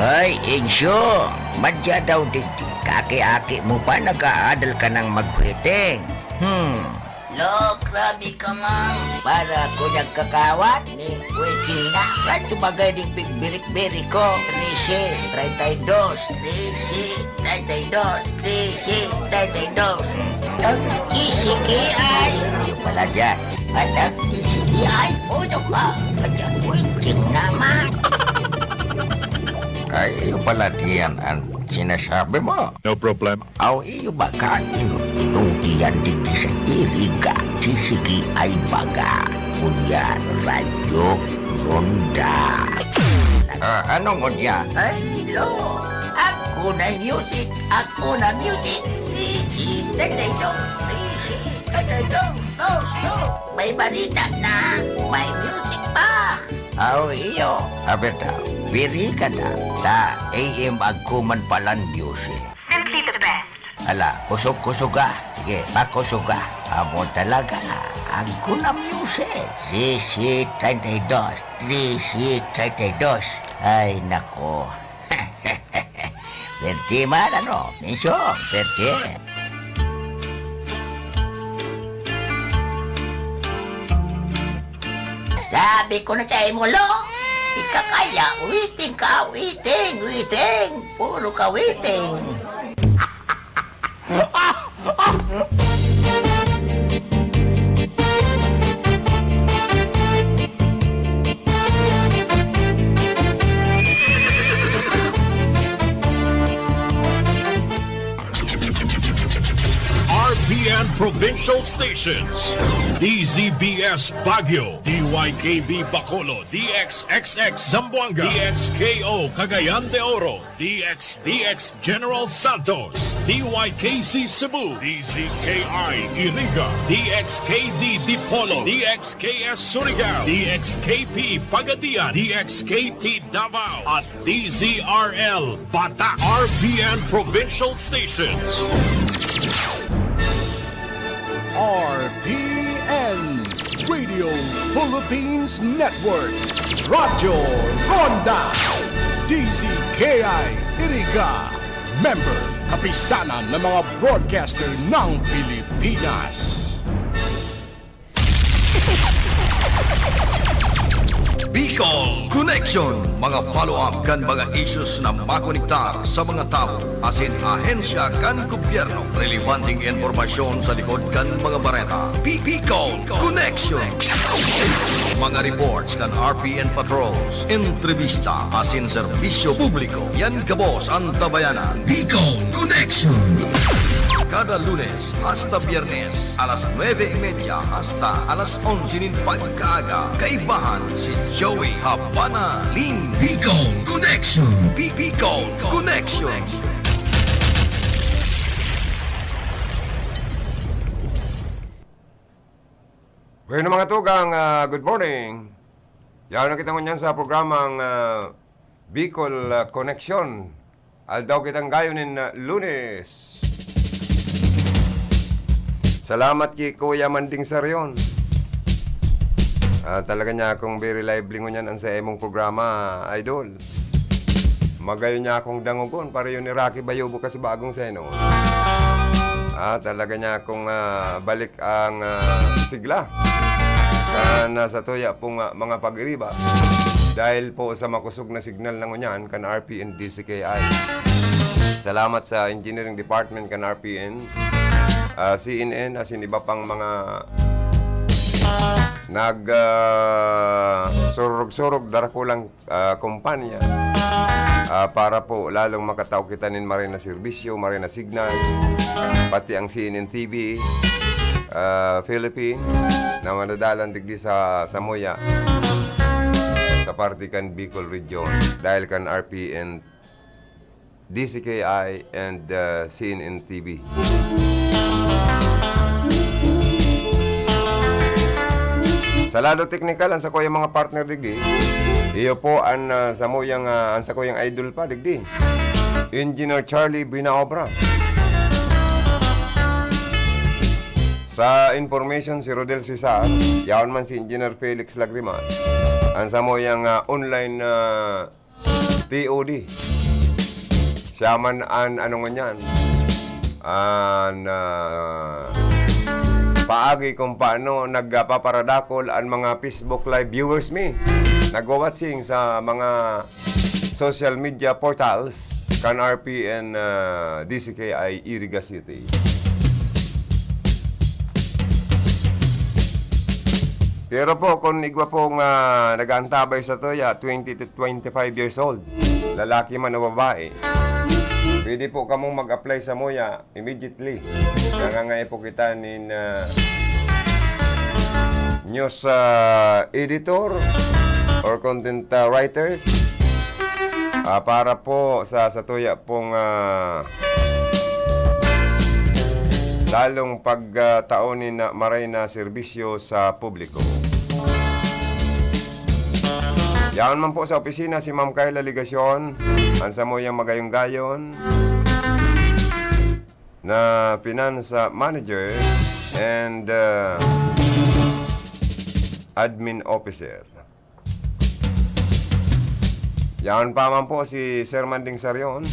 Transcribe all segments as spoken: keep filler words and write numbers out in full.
Ay, Insyo, madya daw digdi. Kaki-aki mo pa, nag-aadal ka nang magkwiting. Hmm. Lo, grabe ka, man. Para ko nagkakawat ni kwiting na. Kan tumagay ding pigbirik-birik ko. Trece, treinta y dos. Trece, treinta y dos. Trece, treinta y dos. Ang isiki ay. Yung pala dyan. At ang isiki ay. Uno pa. At ang kwiting naman. Ay, yung pala diyan ang sinasabi mo. No problem. Aw, iyo ba ka inutong diyan digdi sa Iriga? Sisigi ay baga. Unya, radyo, ronda. Ah, anong unya? Ay, lo! Ako na music! Ako na music! Easy, tatay dong! Easy, tatay dong! No, no! May barita na! May music pa! Aw, iyo. Apeta, piri ka na. Ta, A M agkuman palan music. Simply the best. Ala, kusog-kusog ah. Sige, pakusog ah. Amo talaga. Agko na music. Trece treinta y dos. Trece treinta y dos. Ay, nako. Perte man, ano? Mensyon, perte. Sabi ko na sa imo, lo, di ka kaya, witing ka, witing, witing. Puro ka witing. R P N Provincial Stations, D Z B S Baguio, D Y K B Bacolod, D X X X Zamboanga, D X K O Cagayan de Oro, D X D X General Santos, D Y K C Cebu, D Z K I Iriga, D X K D Dipolog, D X K S Surigao, D X K P Pagadian, D X K T Davao, at D Z R L Batak, R P N Provincial Stations. R P N Radio Philippines Network, Radyo Ronda, D Z K I Iriga, member, kapisanan ng mga broadcaster ng Pilipinas. Bicol Connection, mga follow-up kan mga issues na makonektar sa mga tawo asin ahensya kan gobyerno. Relebanteng impormasyon sa likod kan mga bareta. Bi-, Bicol Connection. Mga reports kan R P N patrols, entrevista asin serbisyo publiko. Yan gabos an tabayanan. Bicol Connection. Kada Lunes hasta Biyernes, alas nuebe y media hasta alas onse nin pagkaaga, kaibahan si Joey Habana Lim. Bicol Connection. Bi-, Bicol Connection. Bueno, mga tugang, ah, good morning. Yaon na kita ngunyan sa programang, ah, Bicol, ah, Connection. Aldaw kitang gayo nin, ah, Lunes. Salamat ki Kuya Manding Sarion. Ah, talaga niya akong very lively ngunyan ang sa imong programa, idol. Magayon niya akong dangogon, pareho ni Rocky Bayo bukas bagong seno. Ah, talaga niya akong, ah, balik ang, ah, sigla. Ah, nasa tuya pong, ah, mga pag-iriba. Dahil po sa makusog na signal na ngunyan kan R P N D C K I. Salamat sa engineering department kan R P N, ah, C N N, asin iba pang mga nag, ah, surog-surog, darakulang ah, kumpanya, ah, para po lalong makatao kita nin maray na serbisyo, maray na signal, pati ang C N N T V, ah, Philippines, na madadalan digdi sa Samoya, sa parte kan Bicol Region, dahil kan R P N, D C K I and, uh, C N N T V. Sa lado teknikal, ang sakuyang mga partner digdi, iyo po ang, uh, samuyang, uh, ang sakuyang idol pa digdi, Engineer Charlie Binaobra. Sa information, si Rodel Cesar, yaon man si Engineer Felix Lagrimas, an samuyang, ah, online, ah, T O D. Siya man an, ano ngunyan, an, ah, paagi kung paano nagpaparadakol an mga Facebook Live viewers mi, nagwa-watching sa mga social media portals kan R P N, ah, D C K I Iriga City. Pero po, kung igwa pong, ah, nag-aantabay sa tuya, twenty to twenty-five years old, lalaki man o babae, pwede po kamong mag-apply sa muya immediately. Nangangaipo kita nin, ah, news, ah, editor or content, ah, writers, ah, para po sa, sa tuya pong, ah, lalong pagtao nin maray na serbisyo sa publiko. Yaon man po sa opisina si Ma'am Kayla Legacion, an samuyang magayong-gayon na finance manager and, uh, admin officer. Yaon pa man po si Sir Manding Sarion.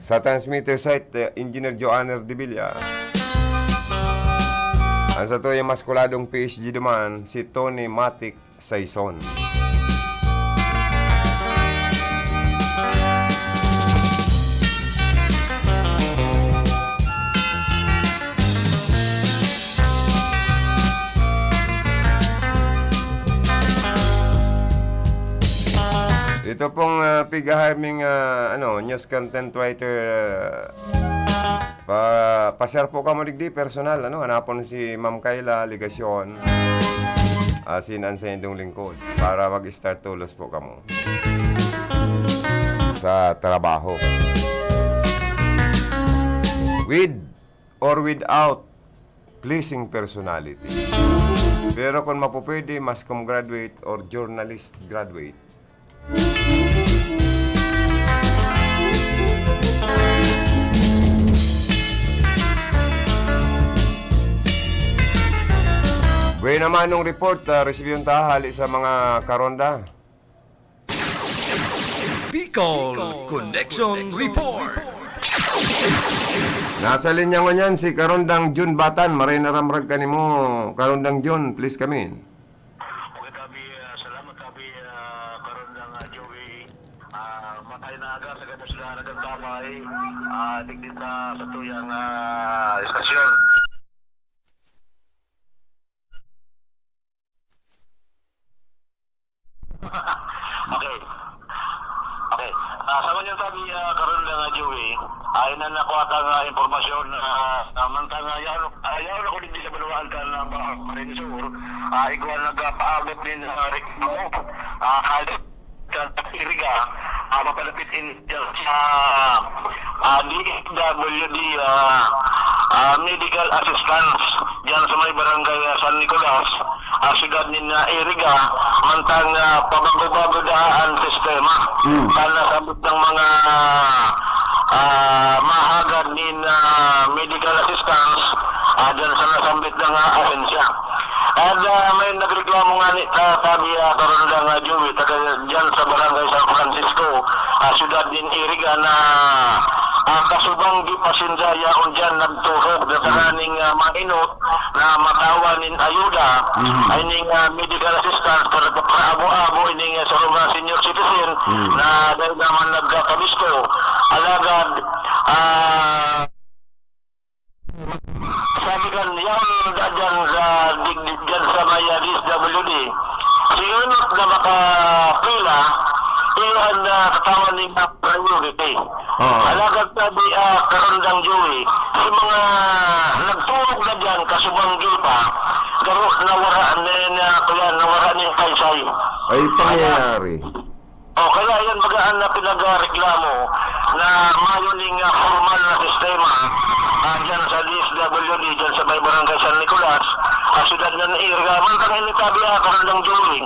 Sa transmitter site, uh, Engineer Joanner de Villa. An satuyang maskuladong P H D duman, si Tony Matic Saison. Ito pong, ah, pig-hire ming, ah, ano, news content writer, ah, Pa, pa-share po kamo digdi, personal, ano, hanapon si Ma'am Kayla Legacion, asin an saindong lingkod, para mag-start tolos po kamo sa trabaho. With or without pleasing personality. Pero kung mapupwede, mass comm graduate or journalist graduate. Buena manong report, ah, resibihon ta hali sa mga karonda. Bicol Connection Report. Nasa linya ngunyan si Karondang Jun Batan. Maray na ramrag kanimo, Karondang Jun, please come in. Okay, tabi, ah, salamat, tabi, ah, Karondang, ah, Joey. Ah, matay na aga sa gabos na nagagdamay, ah, digdi sa, sa tuyang, ah, estasyon. Okay. Okay. Ah, sa ngunyan tabi, ah, Karondang, ah, Joey, ah, inan na ko atang, ah, impormasyon, ah, ah, mantang, ah, yaon, ah, yaon ako digdi sa Banwaan kan, ah, Ba-, Marino Sur, ah, igwa nagpaabot nin, ah, reklamo, ah, kan Iriga, ah, mapalapit in sa, ah, D S W D, ah, ah, medical assistance diyan sa may barangay, ah, San Nicolas, ah, siyudad nin, ah, Iriga, mantang, ah, pabago-bago daa an sistema. Hmm. Kan nasambit ng mga, ah, mahagad nin, ah, medical assistance, ah, diyan sa nasambit na nga ahensya. At, ah, may nagreklamo nga ni, ah, tabi, ah, Karondang, ah, Joey, taga diyan sa Barangay San Francisco, ah, siyudad nin Iriga na, ah, kasubang di pa sinda yaon diyan nagturog na tanganing, ah, mainot na matawan nin ayuda, Mhm. ay ning, ah, medical assistance para papaabo-abo ining, ah, sarong, ah, senior citizen Mhm. na dahil naman nagkakabisto. Alagad, ah, sabi kan, yaon da dyan sa digdig dyan sa may, ah, D S W D. Si Inot na makapila, iyan na katawan ni priority. Oo. Alagad sabi, ah, Karondang Joey, si mga nagturog na dyan, kasubanggi pa, garo na wara na, na, kuya, na wara ning kaysay. Ay, pangyayari. O, kaya yan, baga, ang na pinagreklamo na mayo ning, ah, formal na sistema, ah, dyan sa D S W D, dyan sa may Barangay San Nicolas, ah, siyudad ng Iriga. Mantang ini tabi, ah, Karandang Joey,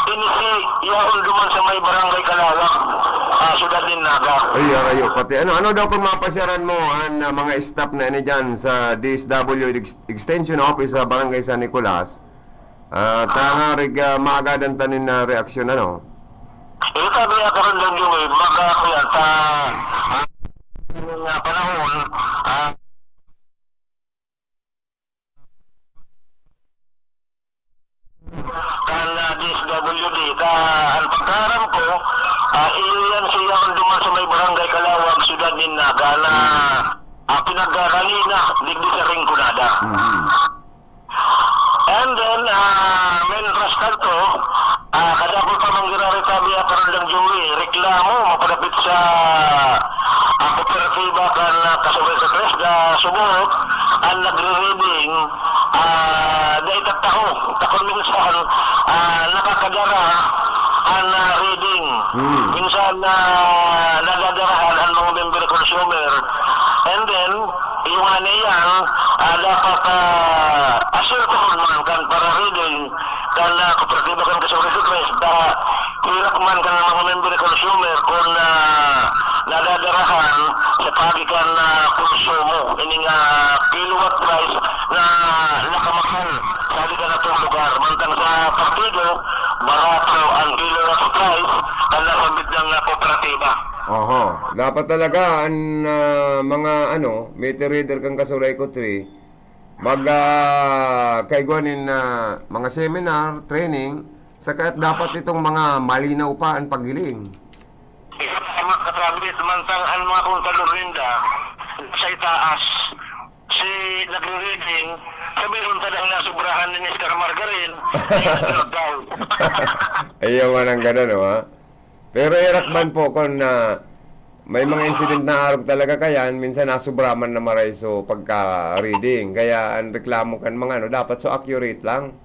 Ini si Yaon duman sa may barangay Kalawag, ah, siyudad nin Naga. Ay, arayo, pati ano, ano daw kung mapasyaran mo an, ah, mga staff na ini dyan sa D S W ex-, Extension Office sa Barangay San Nicolas? Ah, tangarig, ah, maagadan ta nin, ah, reaksyon, ano? Ito, sabi niya, karon lang yung, eh, mga kuya, sa, ah, yung, ah, panahon, ah, kan, ah, D S W D, ka, ang pagkaaram ko, ah, iyo yan siya ang duman sa may barangay Kalawag, siyudad nin Naga, na, ah, pinagkarali na digdi sa Rinconada. Mhm. And then, ah, mientras tanto, ah, kadakul pa man ginaritabi at karon lang, Joey, reklamo mapadapit sa, ah, kooperatiba kan, ah, Kasurek sa Tres, da Subo, ang nagre-reading, ah, dai tattao. Takon minsan, ah, nakakadara ang, ah, reading. Hmm. Minsan, ah, nadadarahan ang mga member consumer. And then, yung nga na yan, ah, dapat, ah, asirtuhon man kan para-reading kan, ah, kooperatiba kan Kasurek sa Tres, da, hirak man kan mga member consumer kung, ah, nadadarahan sa paagi kan, ah, konsumo, ining, ah, kilowatt price na nakamahal sa hali kan atong lugar. Mantang sa partido, barato ang kilowatt price kan nasambit niyang, ah, kooperatiba. Oho. Dapat talaga ang, ah, mga, ano, meter reader kan Kasurek Tres, mag, ah, kaigwa nin, ah, mga seminar, training, saka dapat itong mga malinaw pa ang paghiling. Tama ka, Travis, mantang ang mga kontador ninda sa itaas, si nagre-reading, sabi, unta nang nasobrahan ni Mister Margarine, ay, nagdaw. Ayaw man ang ganun, no, ha? Pero irak man po kun, ah, may mga incident na arog talaga kayan, minsan nasubra man na maray so pagka-reading. Kaya ang reklamo kan mga ano, dapat so accurate lang.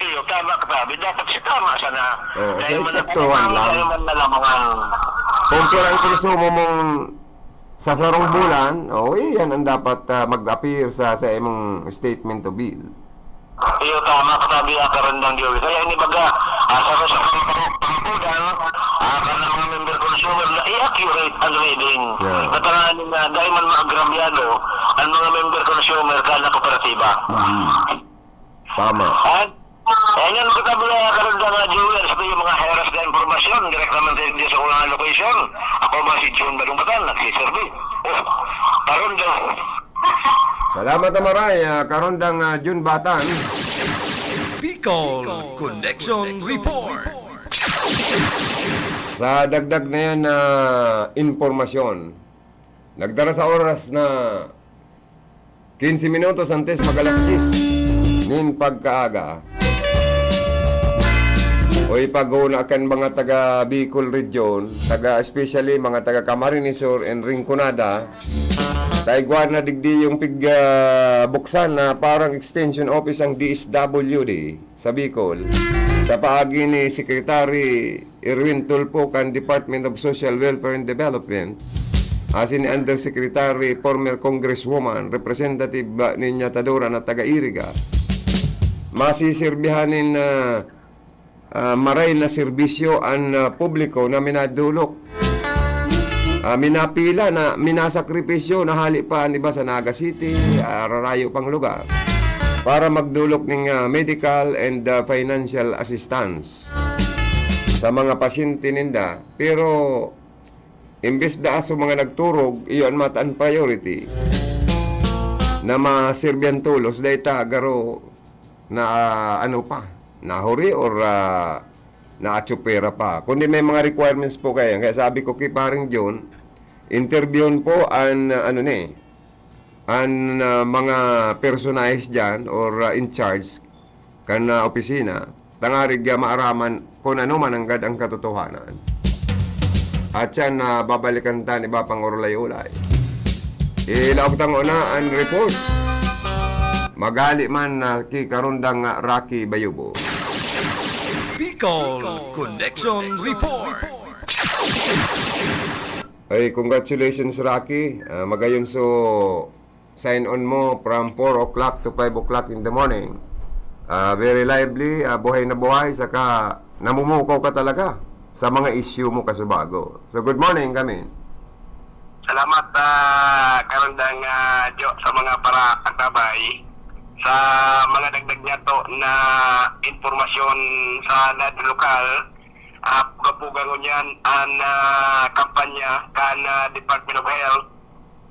Iyo, tama ka, sabi. Dapat si tama sana. Oo, dahil so man eksaktuhan lang. Dahil man nalamangan. Kung pira ang konsumo mong sa sarong bulan, o, iyan ang dapat, ah, mag-appear sa, sa imong statement to bill. Iyo, tama ka, sabi, ah, Karandang Joey. Kaya ini baga, ah, sa, sa pang-, pang-, pangkudan, ah, kan mga member consumer na i-accurate ang reading. Yeah. Katanganing na dahil man maagrabyado ang mga member consumer kan kooperatiba. Mhm. Tama. At, ayan, magkatabi na Karandang, ah, Joey, sa iyo mga heras na impormasyon, direktamente sa unang location. Ako ba si Jun Balungkatan, nagsiserbi. Oh, Karandang. Salamat na maray, ah, Karandang, ah, Jun Batan. Bicol Connection Report. Sa dagdag na yan na impormasyon, nagdara sa oras na quince minutos antes mag alas diyes nin pagkaaga. O ipaghuna kan mga taga Bicol Region, taga, especially mga taga Camarines Sur and Rinconada, ta igwa na digdi yung pig, ah, buksan na parang extension office ang D S W D sa Bicol, sa paagi ni Secretary Erwin Tulfo kan Department of Social Welfare and Development, asin ni Undersecretary, former Congresswoman, Representative, ah, Niña Tadura na taga Iriga, masisirbihan nin, ah, ah, maray na serbisyo an, ah, publiko na minadolok. Ah, minapila na, minasakripisyo na hali pa an iba sa Naga City, ah, rarayo pang lugar para magdolok ning, ah, medical and, ah, financial assistance sa mga pasyente ninda. Pero imbes da aso mga nagturog, iyo an matan priority na maserbihan tolos, dahil ta garo na, ah, ano pa, nahuri or, ah, naatsupera pa. Kundi may mga requirements po kaya. Kaya sabi ko kay Paring John, interviewon po an, ah, ano ni, an, ah, mga personahe diyan or, ah, in charge kan, ah, opisina, tangarig, ah, maaraman kun ano man nanggad ang katotohanan. At siya na babalikan ta ni Bapang Orlay-Olay. Ilaog ta nguna an report. Maghali man na ki Karondang Rocky Bayubo. Bicol Connection Report. Ay, congratulations, Rocky. Ah, magayon so sign on mo from four o'clock to five o'clock in the morning. Ah, very lively, ah, buhay na buhay, saka namumukaw ka talaga sa mga issue mo kasubago. So, good morning, Kamin. Salamat, ah, Karandang, ah, Jo, sa mga paraantabay. Sa mga dagdag niyato na impormasyon sa lado lokal, ah, puga-puga ngunyan an, ah, kampanya kan, ah, Department of Health,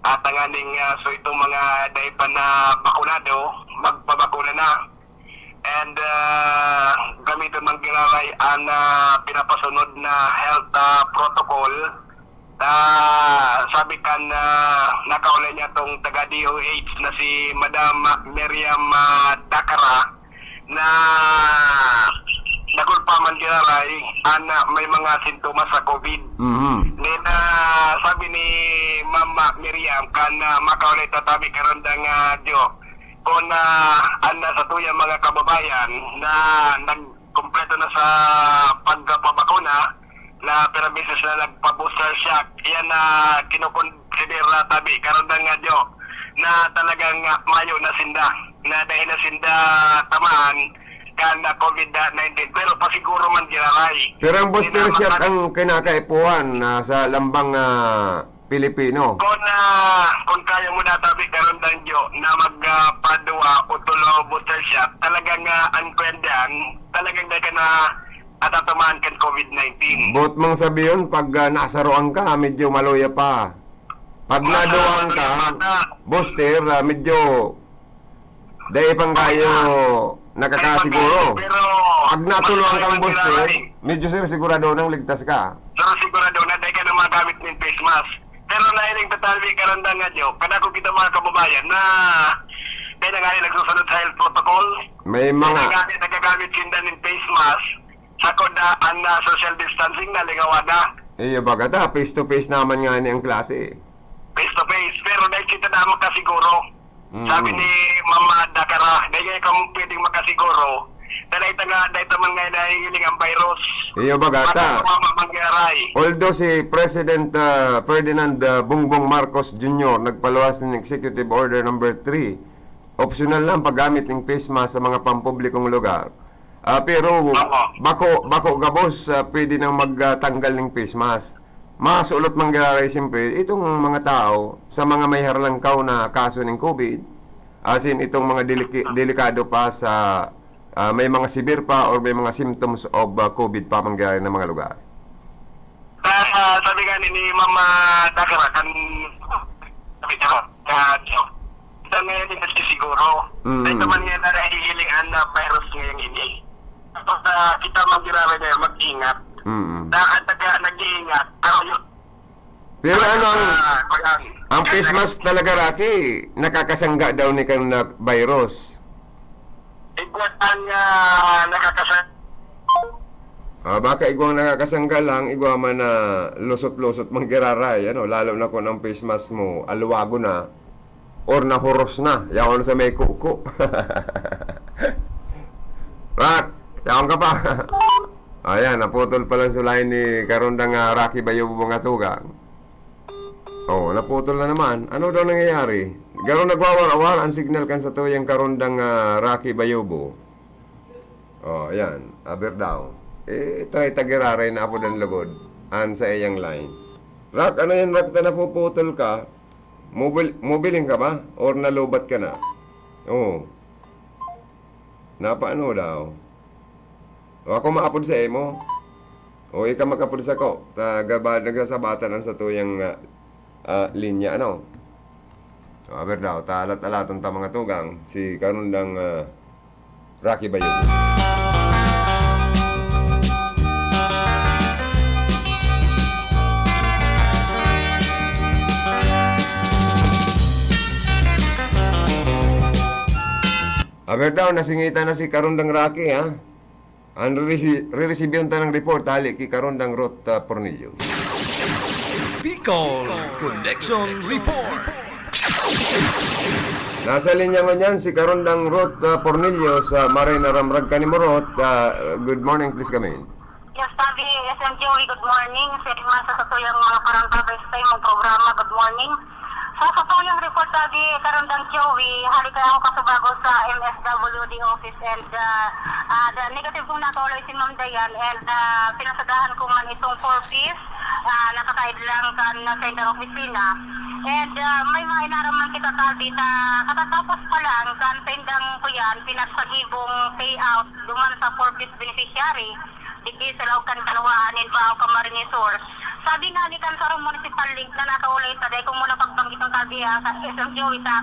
ah, tanganing, ah, so itong mga dai pa na bakunado, magpabakuna na. And, ah, gamiton man giraray an, ah, pinapasunod na health, ah, protocol. Ah, sabi kan, ah, nakaulay niya tong taga D O H na si Madam Miriam, ah, Dakara na nakulpa man giraray an, ah, may mga sintomas sa COVID. Mhm. Then, ah, sabi ni Mama Miriam kan, ah, makaulay tatabi karandang, ah, Jo, kun, ah, an, ah, satuyang mga kababayan na nagkumpleto na sa pagpabakuna, na pirang beses na nagpa-booster shot, iyan na kinukonsidera tabi karandang nga, Jo, na talagang, ah, mayo na sinda, na dai na sinda tamaan kan, ah, COVID nineteen. Pero pasiguro man giraray. Pero ang booster shot ang kinakaipuhan na sa lambang, ah, Pilipino. Kung, ah, kung kaya mo na tabi karandang, Jo, na mag, ah, padua o tulo booster shot, talagang, ah, an kuyan diyan, talagang dai ka na natatamaan kan COVID nineteen. Boot mong sabihon, pag, ah, nasaruan ka, medyo maluya pa. Pag naduwang ka, booster, ah, medyo dai pang kayo nakakasiguro. Pero pag natuluan kang booster, medyo sir, sigurado nang ligtas ka. Pero sigurado na dai ka na magamit nin face mask. Pero nahiling totalmente karandang nga, Jo. Kadako kita mga kababayan na dai na nga nagsusunod sa health protocol. May mga nagagamit sinda nin face mask. Sakod na an, ah, social distancing na lingawan na. Iyo, baga ta, face to face naman nga ni ang klase. Face to face, pero dahil kita na makasiguro. Mm. Sabi ni Mama Dakara, dahil kamo pwedeng makasiguro, dahil ito nga, dahil ito man nga nahihiling ang virus. Iyo, baga ta. Baka mama mangyaray. Although si President, ah, Ferdinand, ah, Bongbong Marcos Junior nagpaluwas ng Executive Order number three, optional lang paggamit ng face mask sa mga pampublikong lugar. Ah, pero bako, bako gabos, ah, pwede nang magtanggal ning face mask. Masulot man giraray, siyempre, itong mga tao sa mga may harlangkaw na kaso ning COVID, asin itong mga deliki-, delikado pa sa, ah, may mga severe pa or may mga symptoms of, ah, COVID pa man giraray na mga lugar. Ah, sabi nga ni, ni Mama Dakara, kan, sabi niya, ah, ito ngayon yung nagsisiguro. Mm. Ito man nga na nahihiling an, ah, virus ngayon ini. Tapos, ah, kita man giraray na mag-ingat. Mm. Na ang taga nag-iingat, pero yun. Pero ano ang, ah, kuyan, ang face mask talaga, Rocky, nakakasangga daw ni kan, ah, virus? Igwa ang, ah, nakakasa- Ah, baka igwang nakakasangga lang, igwa man na lusot-lusot man giraray, ano, lalo na kung ang face mask mo, aluwago na, or nahuros na, yaon sa may kuko. Rak, yaon ka pa. Ayan, naputol pala ang sulay ni Karundang, ah, Rocky Bayo Bubong Atugang. Oh, naputol na naman. Ano daw nangyayari? Garo nagwawara-wara ang signal kan satuyang Karundang, ah, Rocky Bayobo. Oh, ayan. Aber daw. Eh, try ta giraray na apo dan lugod. An sa iyang line. Rak, ano yan, Rak, ta napuputol ka? Mobil-, mobiling ka ba? Or nalubat ka na? Oh. Napaano daw? O ako maapod sa imo? O ika mag-apod sako? Ta gaba-, nagsasabatan ang satuyang, ah, ah, linya, ano? O, aber daw, ta alat-alaton ta mga tugang, si Karundang, ah, Rocky Bayo. Aber daw, nasingitan na si Karundang Rocky, ha? Ang reresi-, reresibihon ta ng report hali ki Karondang Ruth, ah, Pornillos. Bicol Connection Report. Nasa linya ngunyan si Karondang Ruth, ah, Pornillos, ah, maray na ramrag ka ni Morot. Ah, good morning, please come in. Yes, Tabi, S M Joey, good morning. Sa iman sa satuyang mga parantabay sa imong programa, good morning. Sa tuyang report, sabi, Karandang Joey, hali kaya ako kasubago sa M S W D office and, ah, ah, the negative kong nakaulay si Ma'am Dayan and, ah, pinasadahan ko man itong four Ps, ah, nakakaid lang kan sa indang opisina. And, ah, may mga inaram man kita, sabi, ta katatapos pa lang kan sa indang kuyan, pinagsagibong payout duman sa four Ps beneficiary. Digdi sa laog kan banwaan nin Baao, Camarines Sur. Sabi nga ni kan sarong municipal link na nakaulay ta, dai ko muna pagbanggit ang tabi, ah, sa S M Q ita.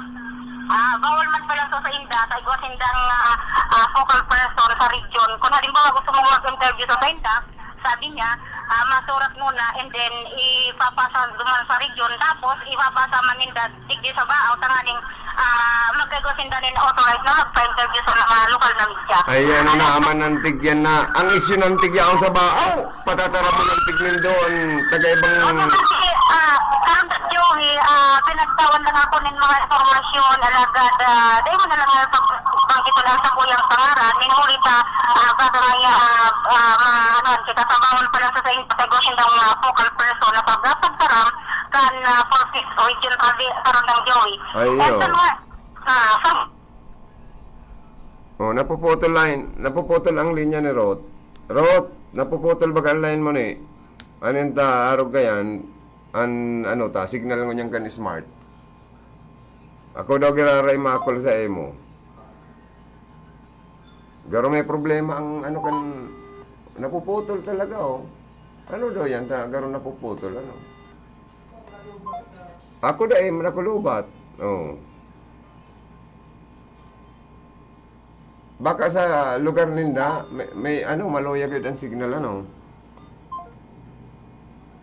Ah, bawal man pala sa, sa inda, sa igwa sindang, ah, ah, focal person sa region. Kung halimbawa gusto mong mag-interview sa, sa inda, sabi niya, ah, masurat muna and then ipapasa duman sa region, tapos ipapasa man ninda digdi sa Baao, tanganing, ah, magkaigwa sinda nin authorized na magpa-interview sa mga lokal na media. Ay, ano na, aman ang tigyan na. Ang issue ng tigyaon sa Baao, patataram mo ng tignin doon, taga-ibang Ano kasi, ah, parang Joey, ah, pinagtawan lang ako nin mga impormasyon, alagad, ah, dahil mo na lang nga pag-, pagbanggit ko lang sa kuyang pangaran, nin huli ta, ah, baga nga, ah, ah, ma-, ano, kita sa bawal pala sa, sa inyo, kategory ng, ah, focal person na pag-, pagtaram, kan, ah, Fortis Region Tabi, Karandang Joey. Ay, And oo. sa mga, ah, sa Oh, napuputol line, napuputol ang linya ni Ruth. Ruth, napuputol ba ang line mo ni? Anin ta, arog ka yan? An, ano ta, signal ngunyan kan smart. Ako daw giraray makol sa imo. Garo may problema ang ano kan, napuputol talaga, oh. Ano daw yan ta, garo napuputol, ano? Ako dai man ako lubat. Oh. Baka sa lugar ninda, may, may ano, maluya gud ang signal, ano.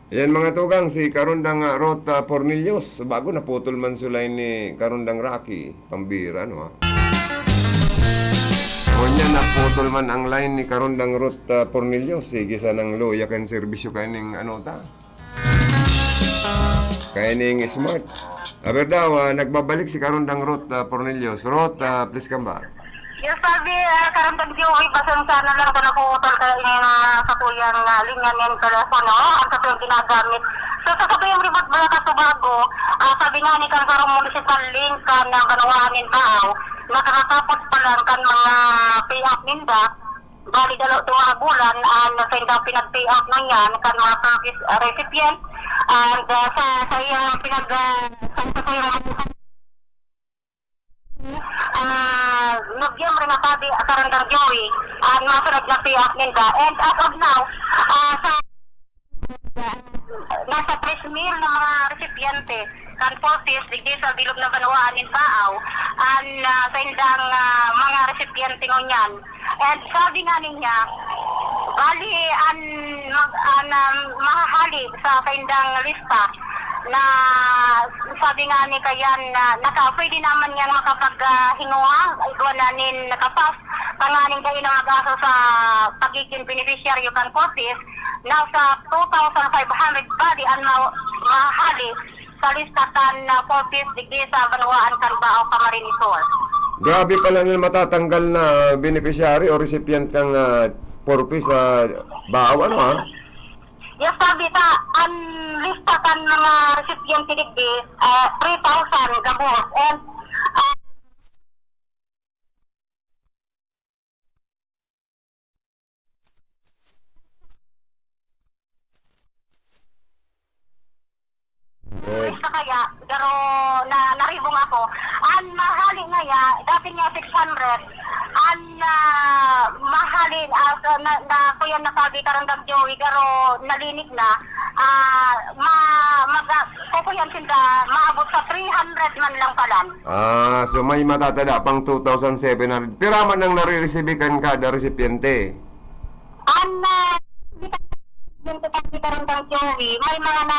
Yan, mga tugang, si Karondang, ah, Ruth, ah, Pornelius. Bago naputol man su line ni Karondang Rocky. Pambira, ano, ha? Ngunyan, naputol man ang line ni Karondang Ruth, ah, Pornelius. Sige, sanang luya kan serbisyo kaining, ano, ta? Kaining smart. Aber daw, ah, nagbabalik si Karondang Ruth, ah, Pornelius. Ruth, ah, please come back. Yes, sabi, ah, Karandang Joey, pasensya na lang kung naputol kayo yung, ah, sa tuyang, ah, linya ng telepono, ang sa tuyang ginagamit. So, sa katuyang report mula sa Tobago, ah, sabi nga ni Kansarong Municipal Link, kan, ah, Banwaan nin Baao, nakakatapos pa lang kan mga payout ninda, bali, dalawa, duwa bulan, ah, na sa indang pinag-payout na yan, kan mga service, ah, recipient, and, ah, sa, sa iyang pinag-, ah, sa, sa tuyang Ah, Nobyembre na sabi, Karandang Joey, ang masunod na payout ninda. And as of now, ah, sa, nasa tres mil na mga resipiente, kan Fortis, digdi sa bilog na banwaan nin Baao, ang, ah, sa indang, ah, mga resipiente ngunyan. And sabi nga niya, bali, an, mag, an, ah, mahahali sa saindang lista na sabi nga ni Kayan na naka, pwede naman niyang makapag, ah, hinguha, igwa na nin nakapas, tanganing dai na mag-aso sa pagiging beneficiaryo kan Fortis, nasa two thousand five hundred bali an ma-, mahahali sa lista kan, ah, Fortis digdi sa banwaan kan Baao, Camarines Sur. Grabe pala na matatanggal na beneficiary o recipient kan, ah, Fortis sa Baao, ano, ha? Yes, sabi ta, ang lista kan mga recipiente digdi, ah, three thousand gabos. And, ah, Good. Sa kaya, pero na, naribong ako. An mahali ngaya, dati nga six hundred. An, ah, mahali, ah, sa, na, na, kuya na sabi, Karandang Joey, pero nalinig na. Ah, ma, mag, kukuyan sinda, maabot sa three hundred man lang palan. Ah, so may matatada pang two thousand seven hundred. Pira man ang nare-receive kan kada resipiente? An, ah, di ka, di ka, di ka rin kang Joey, may mga na,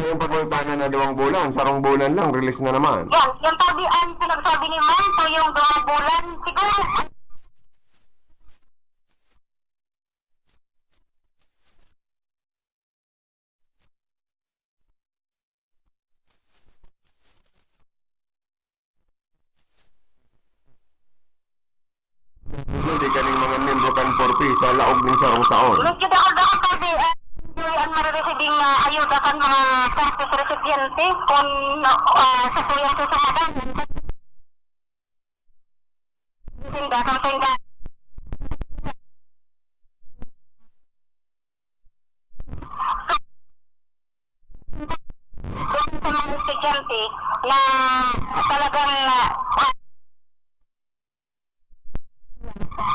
Yung pagmultahan na duwang bulan, sarong bulan lang, release na naman. Yan, yung tabi, ang pinagsabi ni Ma'am, so yung duwang bulan, siguro, Hindi kaning mga miyembro kan four P sa laog ning sarong taon. Medyo dakul-dakul pa di, eh, an mareresibing, ah, ayuda kan mga four Ps resipiente kun, ah, sa tuyang susunod. Sinda, something that Doon sa mga estudyante na talagang, ah,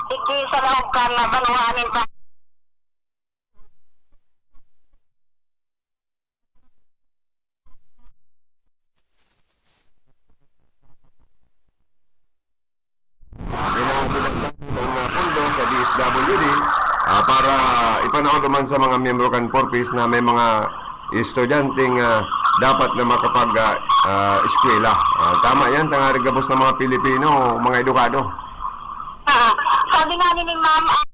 digdi sa laog kan banwaan nin pa- Kailangan pinagdagdag ang, ah, pondo sa D S W D, ah, para ipanaog naman sa mga miyembro kan four Ps na may mga estudyanteng, ah, dapat na makapag, ah, ah, eskwela. Ah, tama yan, tangarig gabos na mga Pilipino, mga edukado. Ah, sabi nga ni, ni Ma'am, ah,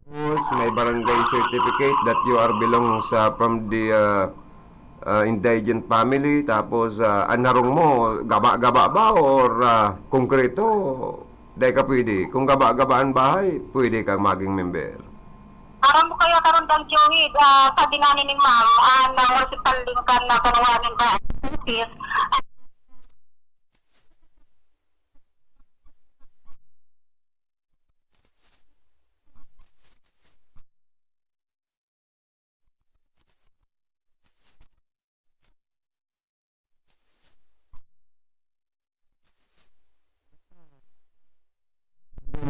Tapos, may barangay certificate that you are belongs, ah, from the, ah, ah, indigent family. Tapos, ah, an harong mo, gaba-gaba ba or, ah, konkreto? Dai ka pwede. Kung gaba-gaba an bahay, pwede kang maging member. Aram mo kaya karon, Dang Joey, ah, sabi nga ni ning ma'am, ah, na municipal din kan na banwaan nin ba?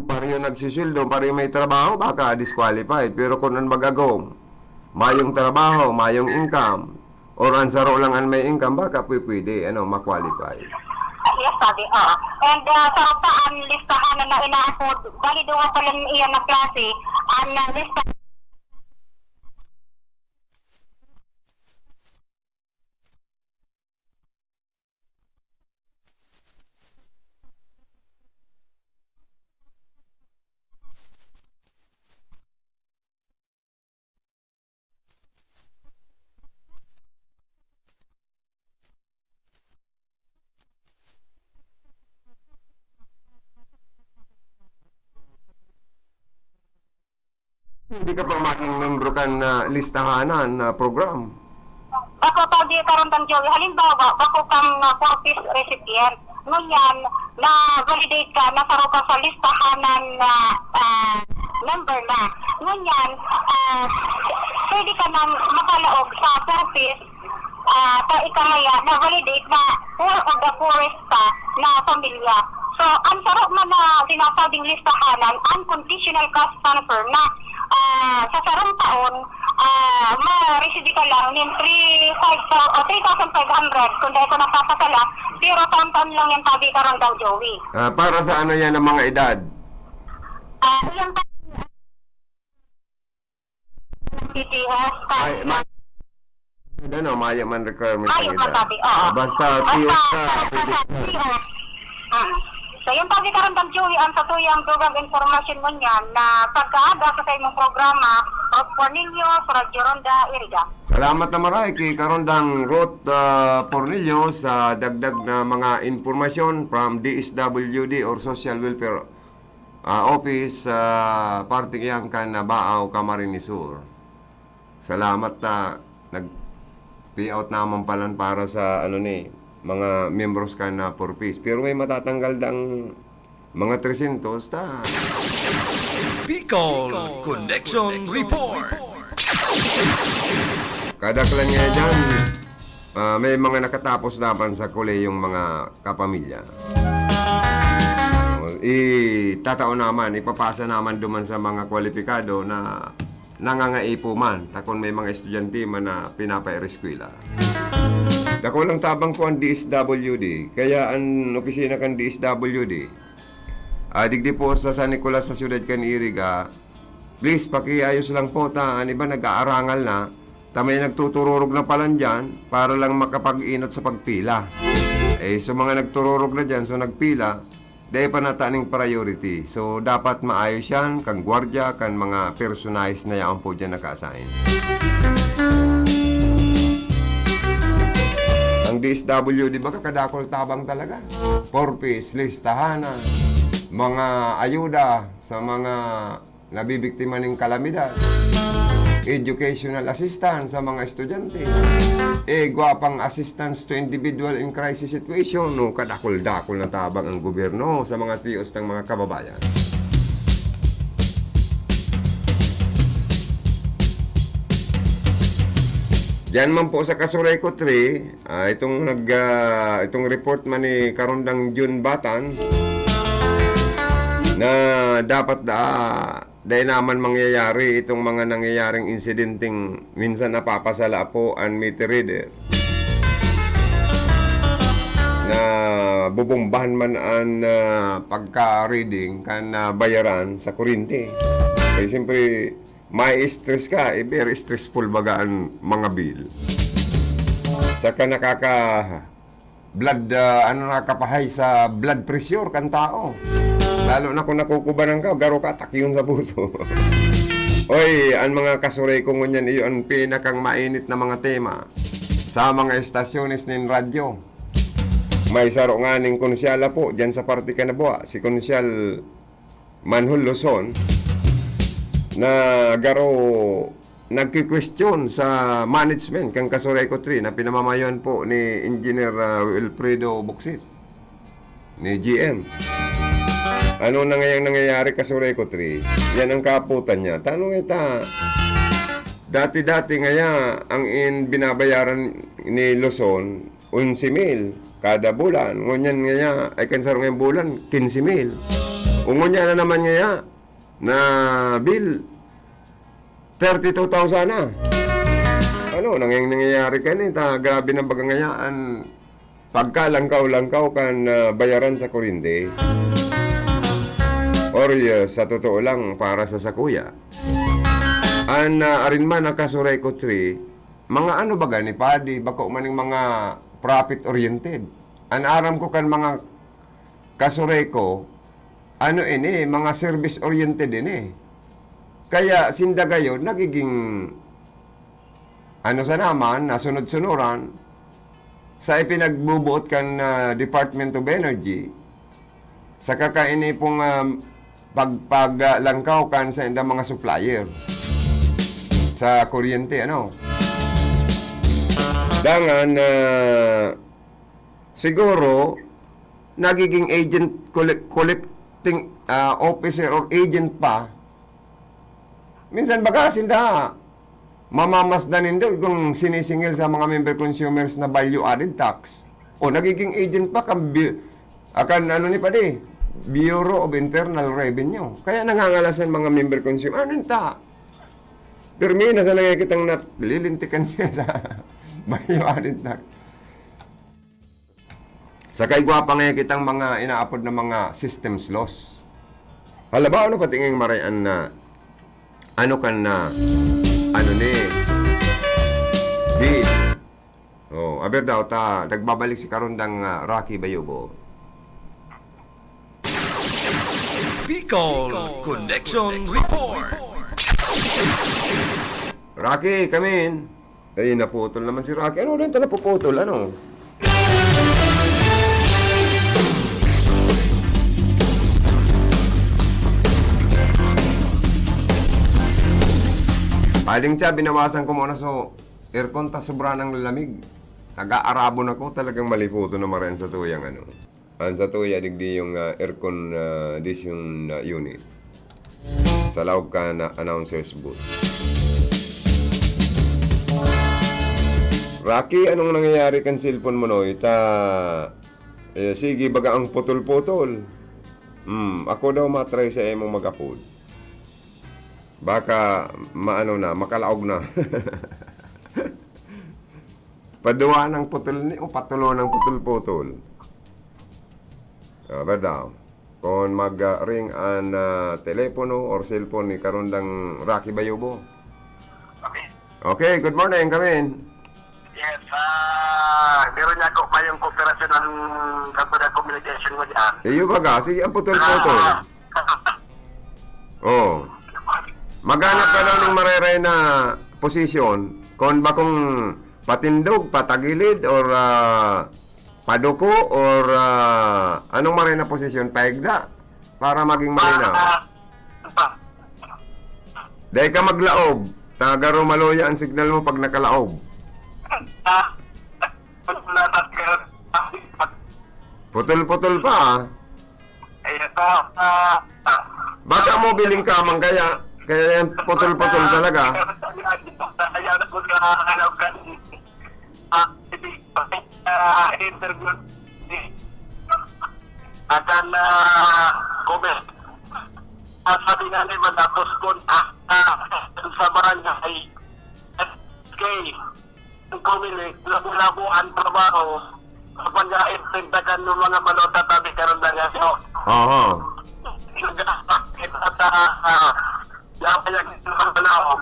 Pareho nagsisweldo, pareho may trabaho, baka disqualified. Pero kung an mag-agom, mayong trabaho, mayong income, or an saro lang an may income, baka pwe-, pwede, ano, ma-qualify. Yes, sabi, oo. And, ah, saro pa an listahan na inaapod, bali, duwa pa lang iyan na klase, an, ah, lista. Hindi ka pa maging membro kan, ah, listahanan na program. Bako pa di karon, Dang Joey. Halimbawa, bako kang, ah, four Ps recipient. Ngunyan, na-validate ka, nasaro ka sa listahanan na, ah, member na. Ngunyan, ah, pwede ka nang makalaog sa four Ps ah, ta ika ngaya na-validate na poor of the poorest pa na pamilya. So, an saro man na sinasabing listahanan, an conditional cash transfer na, ah, sa sarong taon, ah, ma-receive ka lang nin three, five thou-, o three thousand five hundred, kung dai ko nagkakasala, pero taon-taon lang yan, sabi ka ron daw, Joey. Ah, para sa ano yan ang mga edad? Ah, yung P T S, Ay, ma-, ano, mayo man requirement Mayo ang edad. masabi, oo. Basta Basta, P S ka, basta pwede sa ka. P S. Mm. So, yun, sabi ka rin, Dang Joey, ang satuyang dugang impormasyon mo niyan na pagkaaga sa imong programa, Rod Cornelius, Radyo Ronda, Iriga. Salamat na maray kay Karondang Ruth, ah, Pornillo sa dagdag na mga impormasyon from D S W D or Social Welfare ah, office, ah, parte iyan kan Baao, Camarines Sur. Salamat, ah, nag-pay out naman palan para sa, ano ni, mga miyembros kan na Four Ps. Pero may matatanggal dang mga tresyentos ta. Bicol Connection Report. Kadaklan nga dyan, ah, may mga nakatapos naman sa kolehiyong mga kapamilya. Itatao naman, ipapasa naman duman sa mga kwalipikado na nangangaipo man, ta kun may mga estudyante man na pinapaireskwela. Dakulang tabang po ang D S W D, kaya ang opisina kan D S W D, ah, digdi po sa San Nicolas sa siyudad kan Iriga, please, pakiayos lang po ta, an iba nag-aarangal na, ta may nagtutururog na palan dyan para lang makapag-inot sa pagpila. Eh, so mga nagtururog na dyan, so nagpila, dai pa nata ning priority. So, dapat maayos yan, kan gwardiya, kan mga personahe na yaon po dyan naka-assign. Ang D S W, di ba, kakadakol tabang talaga? Four Ps, listahan na, mga ayuda sa mga nabibiktima ning kalamidad, educational assistance sa mga estudyante, igwa pang assistance to individual in crisis situation, no, kadakol-dakol na tabang ang gobyerno sa mga tios ng mga kababayan. Diyan man po sa Casureco three, ah, itong nag-, ah, itong report man ni Karondang Jun Batan na dapat da-, dai naman mangyayari itong mga nangyayaring insidenteng minsan napapasala po an meter reader na bobombahan man an, ah, pagka-reading kan, ah, bayaran sa kuryente. Kaya siyempre, ma-stress ka, eh, very stressful baga an mga bill. Saka nakaka- blood, ah, ano, nakakapahay sa blood pressure kan tao. Lalo na kung nakukubanan ka, garo ka, takyon sa puso. Oy, an mga Casureco ngunyan, iyo an pinakang mainit na mga tema sa mga estasyones nin radyo. May saro nganing konsyala po, dyan sa parte kan Nabua, si Konsyal Manhol Luzon, na garo nagki-question sa management kan Casureco three na pinamamayoan po ni Engineer, ah, Wilfredo Boksit, ni G M. Ano na ngayang nangyayari, Casureco three? Yan ang kaaputan niya. Tanong ita, dati-dati ngaya ang in binabayaran ni Luzon, onse mil kada bulan. Ngunyan ngaya, ay, kan saro ngayang bulan, quince mil. O ngunyan na naman ngaya, na bill, thirty-two thousand na. Ano, nang-, nangyayari ka ni, ta, grabe na baga ngaya an pagkalangkaw-langkaw kan, ah, bayaran sa kuryente. Or, ah, sa totoo lang, para sa sakuya. An, ah, arin man, ang Casureco three, mga ano baga ni Padi, bako man yung mga profit-oriented. An aram ko kan mga Casureco, ano ini, mga service-oriented ini. Kaya sinda gayon nagiging, ano sa naman, nasunod-sunuran sa ipinagbubuot kan, ah, Department of Energy, saka kaini pong, ah, pag-, pag, ah, langkaw kan sa indang mga supplier sa kuryente, ano. Dangan, ah, siguro, nagiging agent, collect-, collecting, ah, officer or agent pa. Minsan baga sinda, mamamasdan nindo kung sinisingil sa mga member consumers na value added tax. O nagiging agent pa kan bu-, akan ano ni padi, Bureau of Internal Revenue. Kaya nangangalasan mga member consumer. Ano ta? Pirmi na sana nga kitang nat-, lilintikan niya sa value added tax. Sa kaigwa pa nga kitang mga inaapod na mga systems loss. Halabaw na pati ngayong marayan na ano kan na, ano ni, di. Oh, aber daw ta, nagbabalik si Karundang, ah, Rocky Bayubo. Bicol Connection Report. Rocky, come in. Ay, naputol naman si Rocky. Ano rin ito napuputol? Ano? Paling siya, binawasan ko muna so aircon ta sobra ng lamig. Taga-Arabon ako, talagang maliputo na maray an satuyang ano. An satuya digdi yung, ah, aircon, ah, dis yung, ah, unit. Sa laog kan, ah, announcer's booth. Rocky, anong nangyayari kan cellphone mo, no? Ita, eh, sige, baga ang putol-putol. Hmm, ako daw matry sa imong mag-upload. Baka maano na, makalaog na. Paduwa ng putol ni, o patulo ng putol-putol. Ah, ba daw? Kung mag, ah, ring an, ah, telepono or cellphone ni Karondang Rocky Bayubo. Okay. Okay, good morning, Kamin. Yes, ah, meron niya ako kayong kooperasyon ng Kampo ng Communication mo dyan. Iyo baga, sige, ang putol-putol. Ah. Oh. Maghanap ka daw ng mareray na posisyon. Kung bakong patindog, patagilid, or, ah, paduko, or, ah, anong maray na posisyon, paigda, para maging malinaw. Ah, ah, ah. Dai ka maglaob. Taga Romaluya ang signal mo pag nakalaob. Ah, ah, ah. Putol-putol pa, ah. Ay, ito, ah, ah. Baka mo biling kamang kaya, kaya yan putol-putol talaga. Kaya ako sa, ano, kan-, ah, ah, interview. Akan, ah, comment. Ah, sabi nga ni Madam Boskon, ah, ah, sa barangay, S K. Ang Comelec, labo-labo ang trabaho, kapag naimprenta kan ng mga balota, tabi karon na nga, no? Oho. Nag-aakit at, ah, ah, yapayag sa mga tao.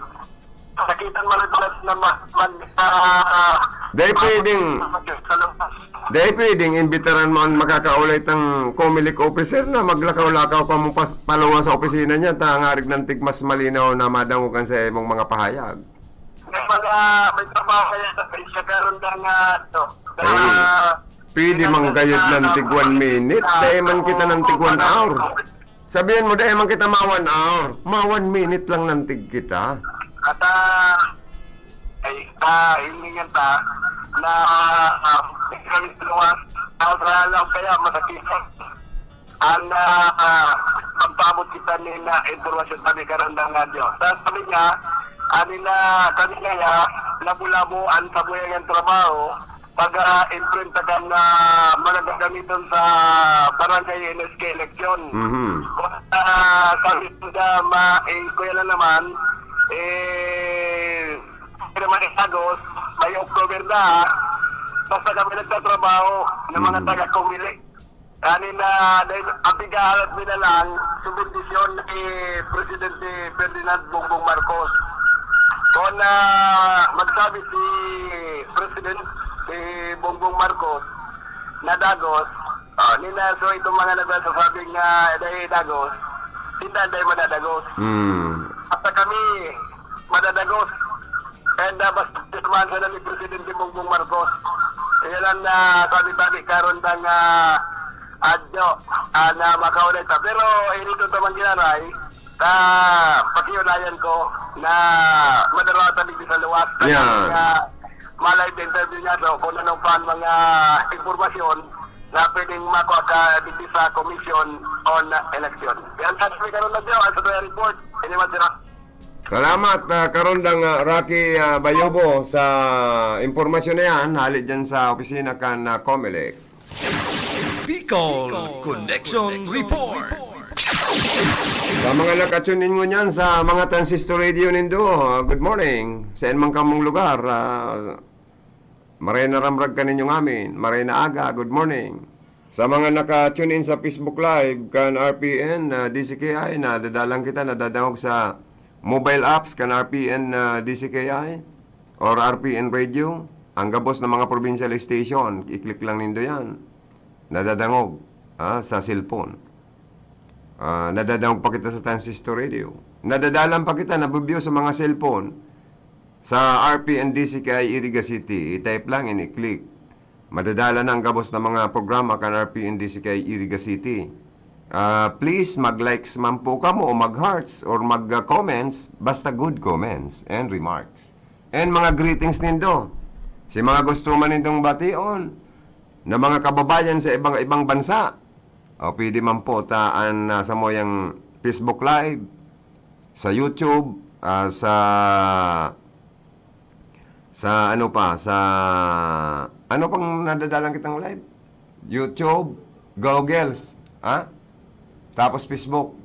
Nakita mo rin pala na ma-, mag-, ah, ah, Dahil pwedeng, sa labas. Dahil pwedeng imbitaran mo ang makakaulay tang Comelec officer na maglakaw-lakaw ka mo pas-, paluwas sa opisina niya, ta ngarig nantig mas malinaw na madangogan sa imong mga pahayag. May mga, may trabaho kaya sa, sa karon na nga, ano, Ay, na, pwede man gayod na tig one minute. Dai man kita na tig one hour. Sabihin mo, dai man kita ma one hour. Ma one minute lang na tig kita. At, ah, ay, ah, hindi nga ta, na, ah, kami luwas, ah, wala lang kaya masakit. Ang, ah, ah, magpaabot kita ni na impormasyon sa ni Karandang Radyo. Sa sabi niya, ani na, sabi niya, labo-labo ang sabuyan niyang trabaho, pag, ah, imprenta kan, ah, mga gagamiton sa barangay N S K election. Mhm. Ah, sabi niya, ma-, eh, kuya na naman, eh, hindi naman itagos, may October na, basta kami nagtatrabaho ng mga Mhm. taga-Comelec. Ani na, dahil ang pigahalat mi na lang, subendisyon ni Presidente Ferdinand Bongbong Marcos. Kung, ah, magsabi si President, si Bongbong Marcos, na dagos, ah, nina, so itong mga nagsasabing, ah, dahil dagos, hindi dahil madadagos. Hmm. At kami, madadagos. And, ah, basta man sa ni Presidente Bongbong Marcos. Kaya lang na sabi-sabi karon na nga adyo, ah, na makaulay ta. Pero, eh, dito naman ginaray, ta pakiulayan ko na madara ta digdi sa luwas. Yeah. Kaya, ma-live interview niya daw kung anong pa ang mga impormasyon na pwedeng makuha ka digdi sa Commission on Election. Yan sa sabi karon na diyo, ang sa report. Ini man sila. Salamat, ah, Karondang, ah, Rocky, ah, Bayobo, sa impormasyon na yan, hali dyan sa opisina kan, ah, Comelec. Bicol Connection Report. Sa mga naka-tune in ngunyan sa mga transistor radio nindo, ah, good morning. Saan man kamong lugar, ah, maray na ramrag kaninyo ngamin. Maray na aga, good morning. Sa mga naka-tune in sa Facebook Live kan R P N, ah, D C K I, nadadalan kita, nadadangog sa mobile apps kan R P N, ah, D C K I or R P N Radio, ang gabos na mga provincial station, i-click lang nindo yan. Nadadangog, ah, sa cellphone. Ah, nadadangog pa kita sa transistor radio. Nadadalan pa kita, nabubiyo sa mga cellphone. Sa R P N D C K I Iriga City, i-type lang and i-click. Madadala na ang gabos na mga programa kan R P N D C K I Iriga City. Ah, please, mag-likes man po kamo o mag-hearts or mag-comments, basta good comments and remarks. And mga greetings nindo. Si mga gusto man nindong bation na mga kababayan sa ibang-ibang bansa, o pwede man po ta an, ah, samuyang Facebook Live, sa YouTube, ah, sa, sa ano pa, sa ano pang nadadalan kitang live? YouTube, Googles, ha? Tapos Facebook.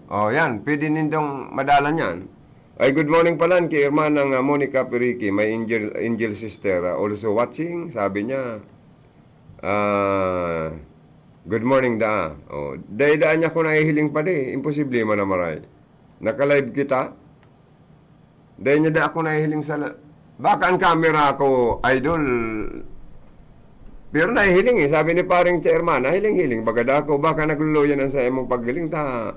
Oh, yan, pwede nindong madalan yan. Ay, good morning pala kay Hermana nga Monica Periki, my angel, angel sister, ah, also watching, sabi niya. Ah, good morning, daa. Oh, dai-dai niya ako nahihiling pa di. Imposible man na maray. Naka-live kita. Dai niya da ako nahihiling sa la-, baka ang camera ko, idol. Pero nahihiling eh. Sabi ni paring chairman, nahiling-hiling. Baga da ako, baka nagluluyan ang sa imong paghiling ta.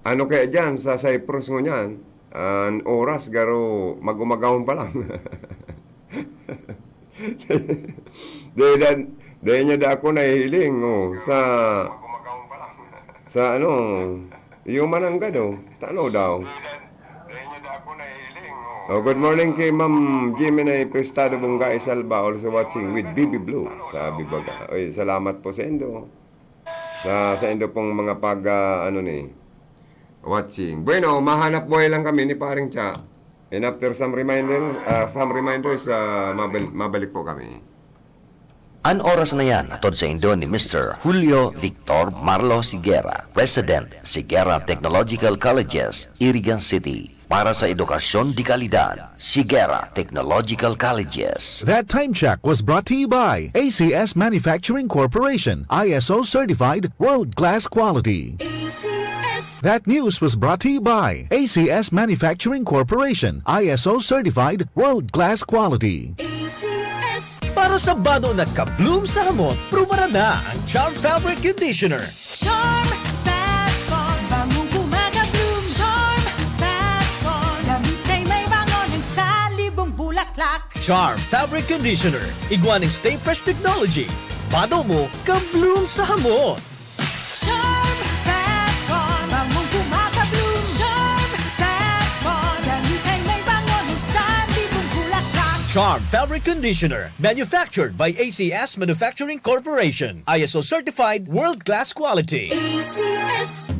Ano kaya dyan sa Cyprus ngunyan? An oras, garo, mag-umagahon pa lang. Dai, dai, dai niya da ako nahihiling, oh, sa, sa ano, iyo mananggad, oh. Tano daw. Oh, good morning kay Ma'am Jimmy Prestado Bungga Isalba, also watching with B B Blue, sabi baga. Oy, salamat po sa indo. Sa, sa indo pong mga pag, ah, ano ni, watching. Bueno, mahanap buhay lang kami ni Paring Cha. And after some reminder, ah, some reminders, ah, mabal-, mabalik po kami. An oras na yan, hatod sa indo ni Mister Julio Victor Marlo Sigera, President, Sigera Technological Colleges, Irigan City. Para sa edukasyon de kalidad, Sigera Technological Colleges. That time check was brought to you by A C S Manufacturing Corporation, I S O certified, world-class quality. A C S. That news was brought to you by A C S Manufacturing Corporation, I S O certified, world-class quality. A C S. Para sa bado na ka-bloom sa hamot, pruba na ang Charm Fabric Conditioner. Charm Fat Con, bangong kumaga-bloom. Charm Fat Con, damit ay may bango ng salibong bulaklak. Charm Fabric Conditioner, igwa ning Stay Fresh Technology. Bado mo, ka-bloom sa hamot. Charm Fat Con, bangong kumaga-bloom. Charm Fat Con, damit ay may bango ng salibong bulaklak. Charm Fabric Conditioner, manufactured by A C S Manufacturing Corporation. I S O certified, world-class quality. A C S.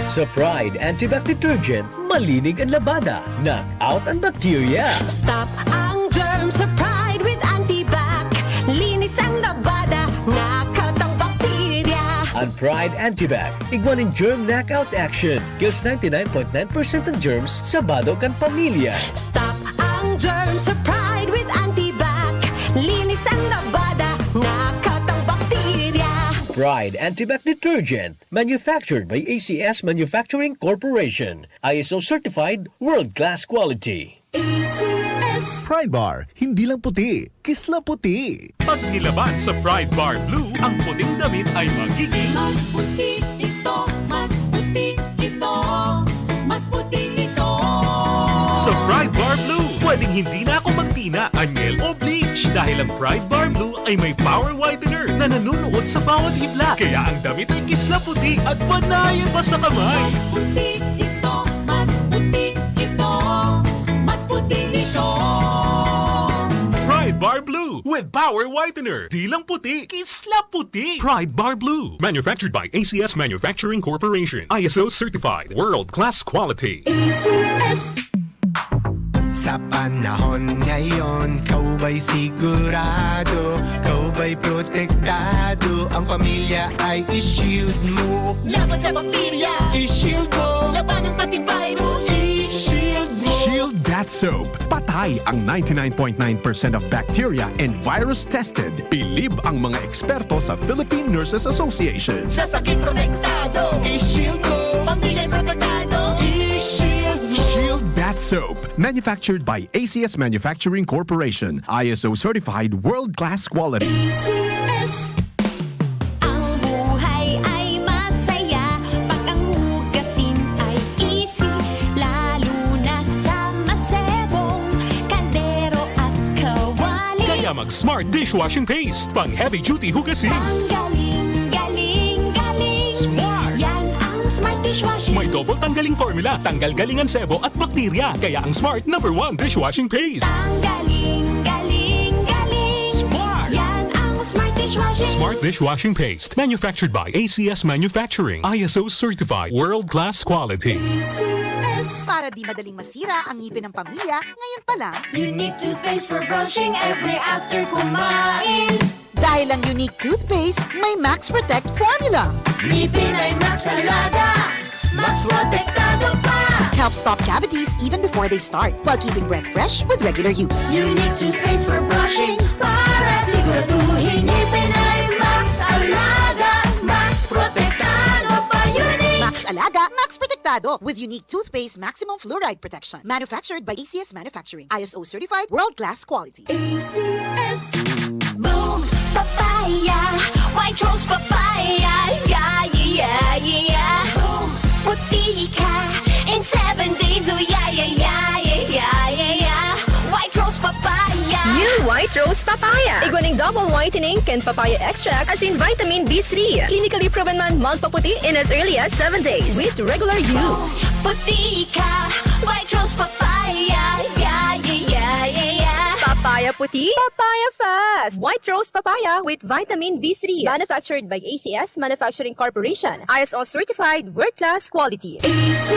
Sa Pride Antibac Detergent, malinig ang labada, knock out ang bacteria. Stop ang germ sa Pride with Antibac. Linis ang labada, knock out ang bakterya. Ang Pride Antibac, igwa ning germ knockout action. Kills ninety-nine point nine percent ng germs sa bado kan pamilya. Stop ang germ sa Pride with Antibac. Linis ang labada, knock out ang bakterya. Pride Antibac Detergent, manufactured by A C S Manufacturing Corporation. I S O certified, world-class quality. A C S. Pride Bar, hindi lang puti, kisla puti. Pag nilaban sa Pride Bar Blue, ang puting damit ay magiging Mas puti ito, mas puti ito, mas puti ito. Sa Pride Bar Blue, pwedeng hindi na ako magtina, anyel o bleach dahil ang Pride Bar Blue ay may power whitener na nanunuot sa bawat hibla. Kaya ang damit ay kisla puti at panayan pa sa kamay. Mas puti ito, mas puti ito, mas puti ito. Pride Bar Blue with power whitener. Di lang puti, kisla puti. Pride Bar Blue. Manufactured by A C S Manufacturing Corporation. I S O certified. World class quality. A C S. Sa panahon ngayon, ikaw ba'y sigurado, ikaw ba'y protektado, ang pamilya ay i-shield mo. Laban sa bakterya, i-shield mo. Labanan pati virus, i-shield mo. Shield Bath Soap. Patay ang ninety-nine point nine percent of bacteria and virus tested. Bilib ang mga eksperto sa Philippine Nurses Association. Sa sakit protektado, i-shield mo. Pamilya'y protektado, i-shield mo. Shield Bath Soap. Manufactured by A C S Manufacturing Corporation. I S O certified world-class quality. A C S. Ang buhay ay masaya pag ang hugasin ay easy, lalo na sa masebong kaldero at kawali. Kaya mag Smart Dishwashing Paste, pang heavy duty hugasin. Tanggaling, galing, galing. Smart. Yan ang Smart Dishwashing. May double tanggaling formula, tanggal galing ang sebo at bakterya. Kaya ang Smart number one dishwashing paste. Tanggaling, galing. Smart dishwashing paste, manufactured by A C S Manufacturing, I S O certified, world-class quality. Para di madaling masira ang ngipin ng pamilya, ngayon pa lang. Unique toothpaste for brushing every after kumain. Dahil ang Unique Toothpaste may Max Protect Formula. Ngipin ay Max Alaga, Max Protektado pa. Helps stop cavities even before they start, while keeping breath fresh with regular use. Unique Toothpaste for brushing, para siguraduhin ngipin ay Max Alaga, Max Protektado pa. Unique! Max Alaga, Max Protektado, with Unique Toothpaste Maximum Fluoride Protection. Manufactured by A C S Manufacturing. I S O certified, world-class quality. A C S. Boom Papaya, White Rose Papaya, yeah, yeah, yeah, yeah. Boom, puti ka in seven days, oh yeah, yeah, yeah, yeah, yeah, yeah, yeah. White Rose Papaya. New White Rose Papaya. Igwa nin double whitening kan papaya extract asin vitamin B three. Clinically proven man magpaputi in as early as seven days with regular use. Puti ka, White Rose Papaya, yeah, yeah, yeah, yeah, yeah. Papaya puti, papaya fast. White Rose Papaya with vitamin B three. Manufactured by A C S Manufacturing Corporation. I S O certified, world-class quality. A C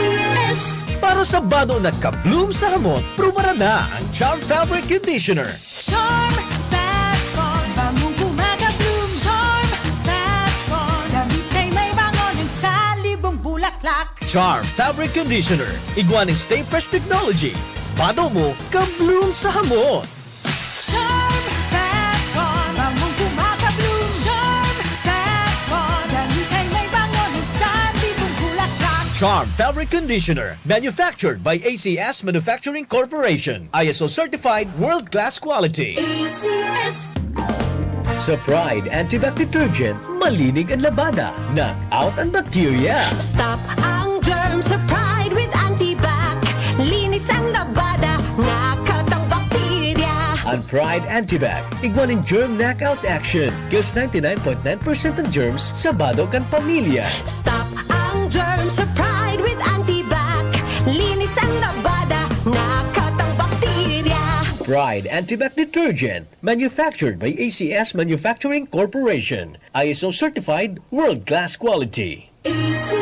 S. Para sa bado na ka-bloom sa hamot, prubaran na ang Charm Fabric Conditioner. Charm Fat Ball, bangong kumaka-bloom. Charm Fat Ball, damit ay may bango ng salibong bulaklak. Charm Fabric Conditioner, igwa nin Stay Fresh Technology. Bado mo, ka-bloom sa hamot. Charm Fat Ball, bangong kumaka-bloom. Charm Fat Ball, damit ay may bango ng salibong bulaklak. Charm Fabric Conditioner, manufactured by A C S Manufacturing Corporation. I S O certified, world-class quality. A C S. Sa Pride Antibac Detergent, malinig ang labada, knock out ang bakterya. Stop ang germ sa Pride with Antibac. Linis ang labada, knock out ang bakterya. Ang Pride Antibac, igwa nin germ knockout action. Kills ninety-nine point nine percent ng germs sa bado kan pamilya. Stop ang germ sa Pride with Antibac. Linis ang labada, knock out ang bakterya. Pride Antibac Detergent, manufactured by A C S Manufacturing Corporation. I S O certified, world-class quality. A C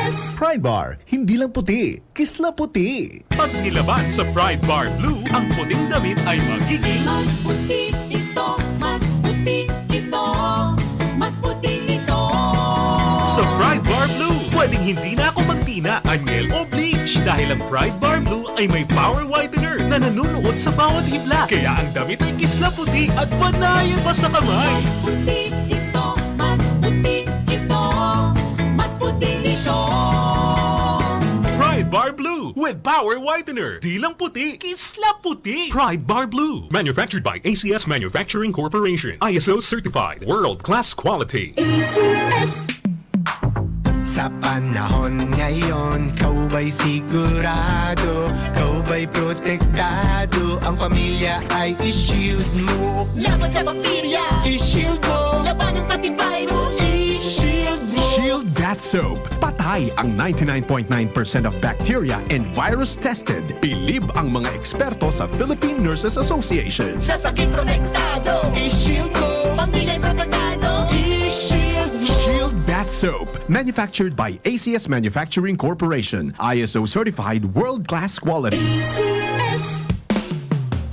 S. Pride Bar, hindi lang puti, kisla puti. Pag nilaban sa Pride Bar Blue, ang puting damit ay magiging Mas puti ito, mas puti ito, mas puti ito. Sa Pride Bar Blue, pwedeng hindi na ako magtina, anyel o bleach dahil ang Pride Bar Blue ay may power whitener na nanunuot sa bawat hibla. Kaya ang damit ay kisla puti at panayan pa sa kamay. Mas puti ito, mas puti ito, mas puti ito. Pride Bar Blue with Power Whitener. Di lang puti, kisla puti. Pride Bar Blue. Manufactured by A C S Manufacturing Corporation. I S O certified. World class quality. A C S. Sa panahon ngayon, ikaw ba'y sigurado, ikaw ba'y protektado, ang pamilya ay i-shield mo. Laban sa bakterya, i-shield mo. Labanan pati virus, i-shield mo. Shield Bath Soap. Patay ang ninety-nine point nine percent of bacteria and virus tested. Bilib ang mga eksperto sa Philippine Nurses Association. Sa sakit protektado, i-shield mo. Pamilya'y protektado, i-shield mo. Shield Bath Soap. Manufactured by A C S Manufacturing Corporation. I S O certified world-class quality. A C S.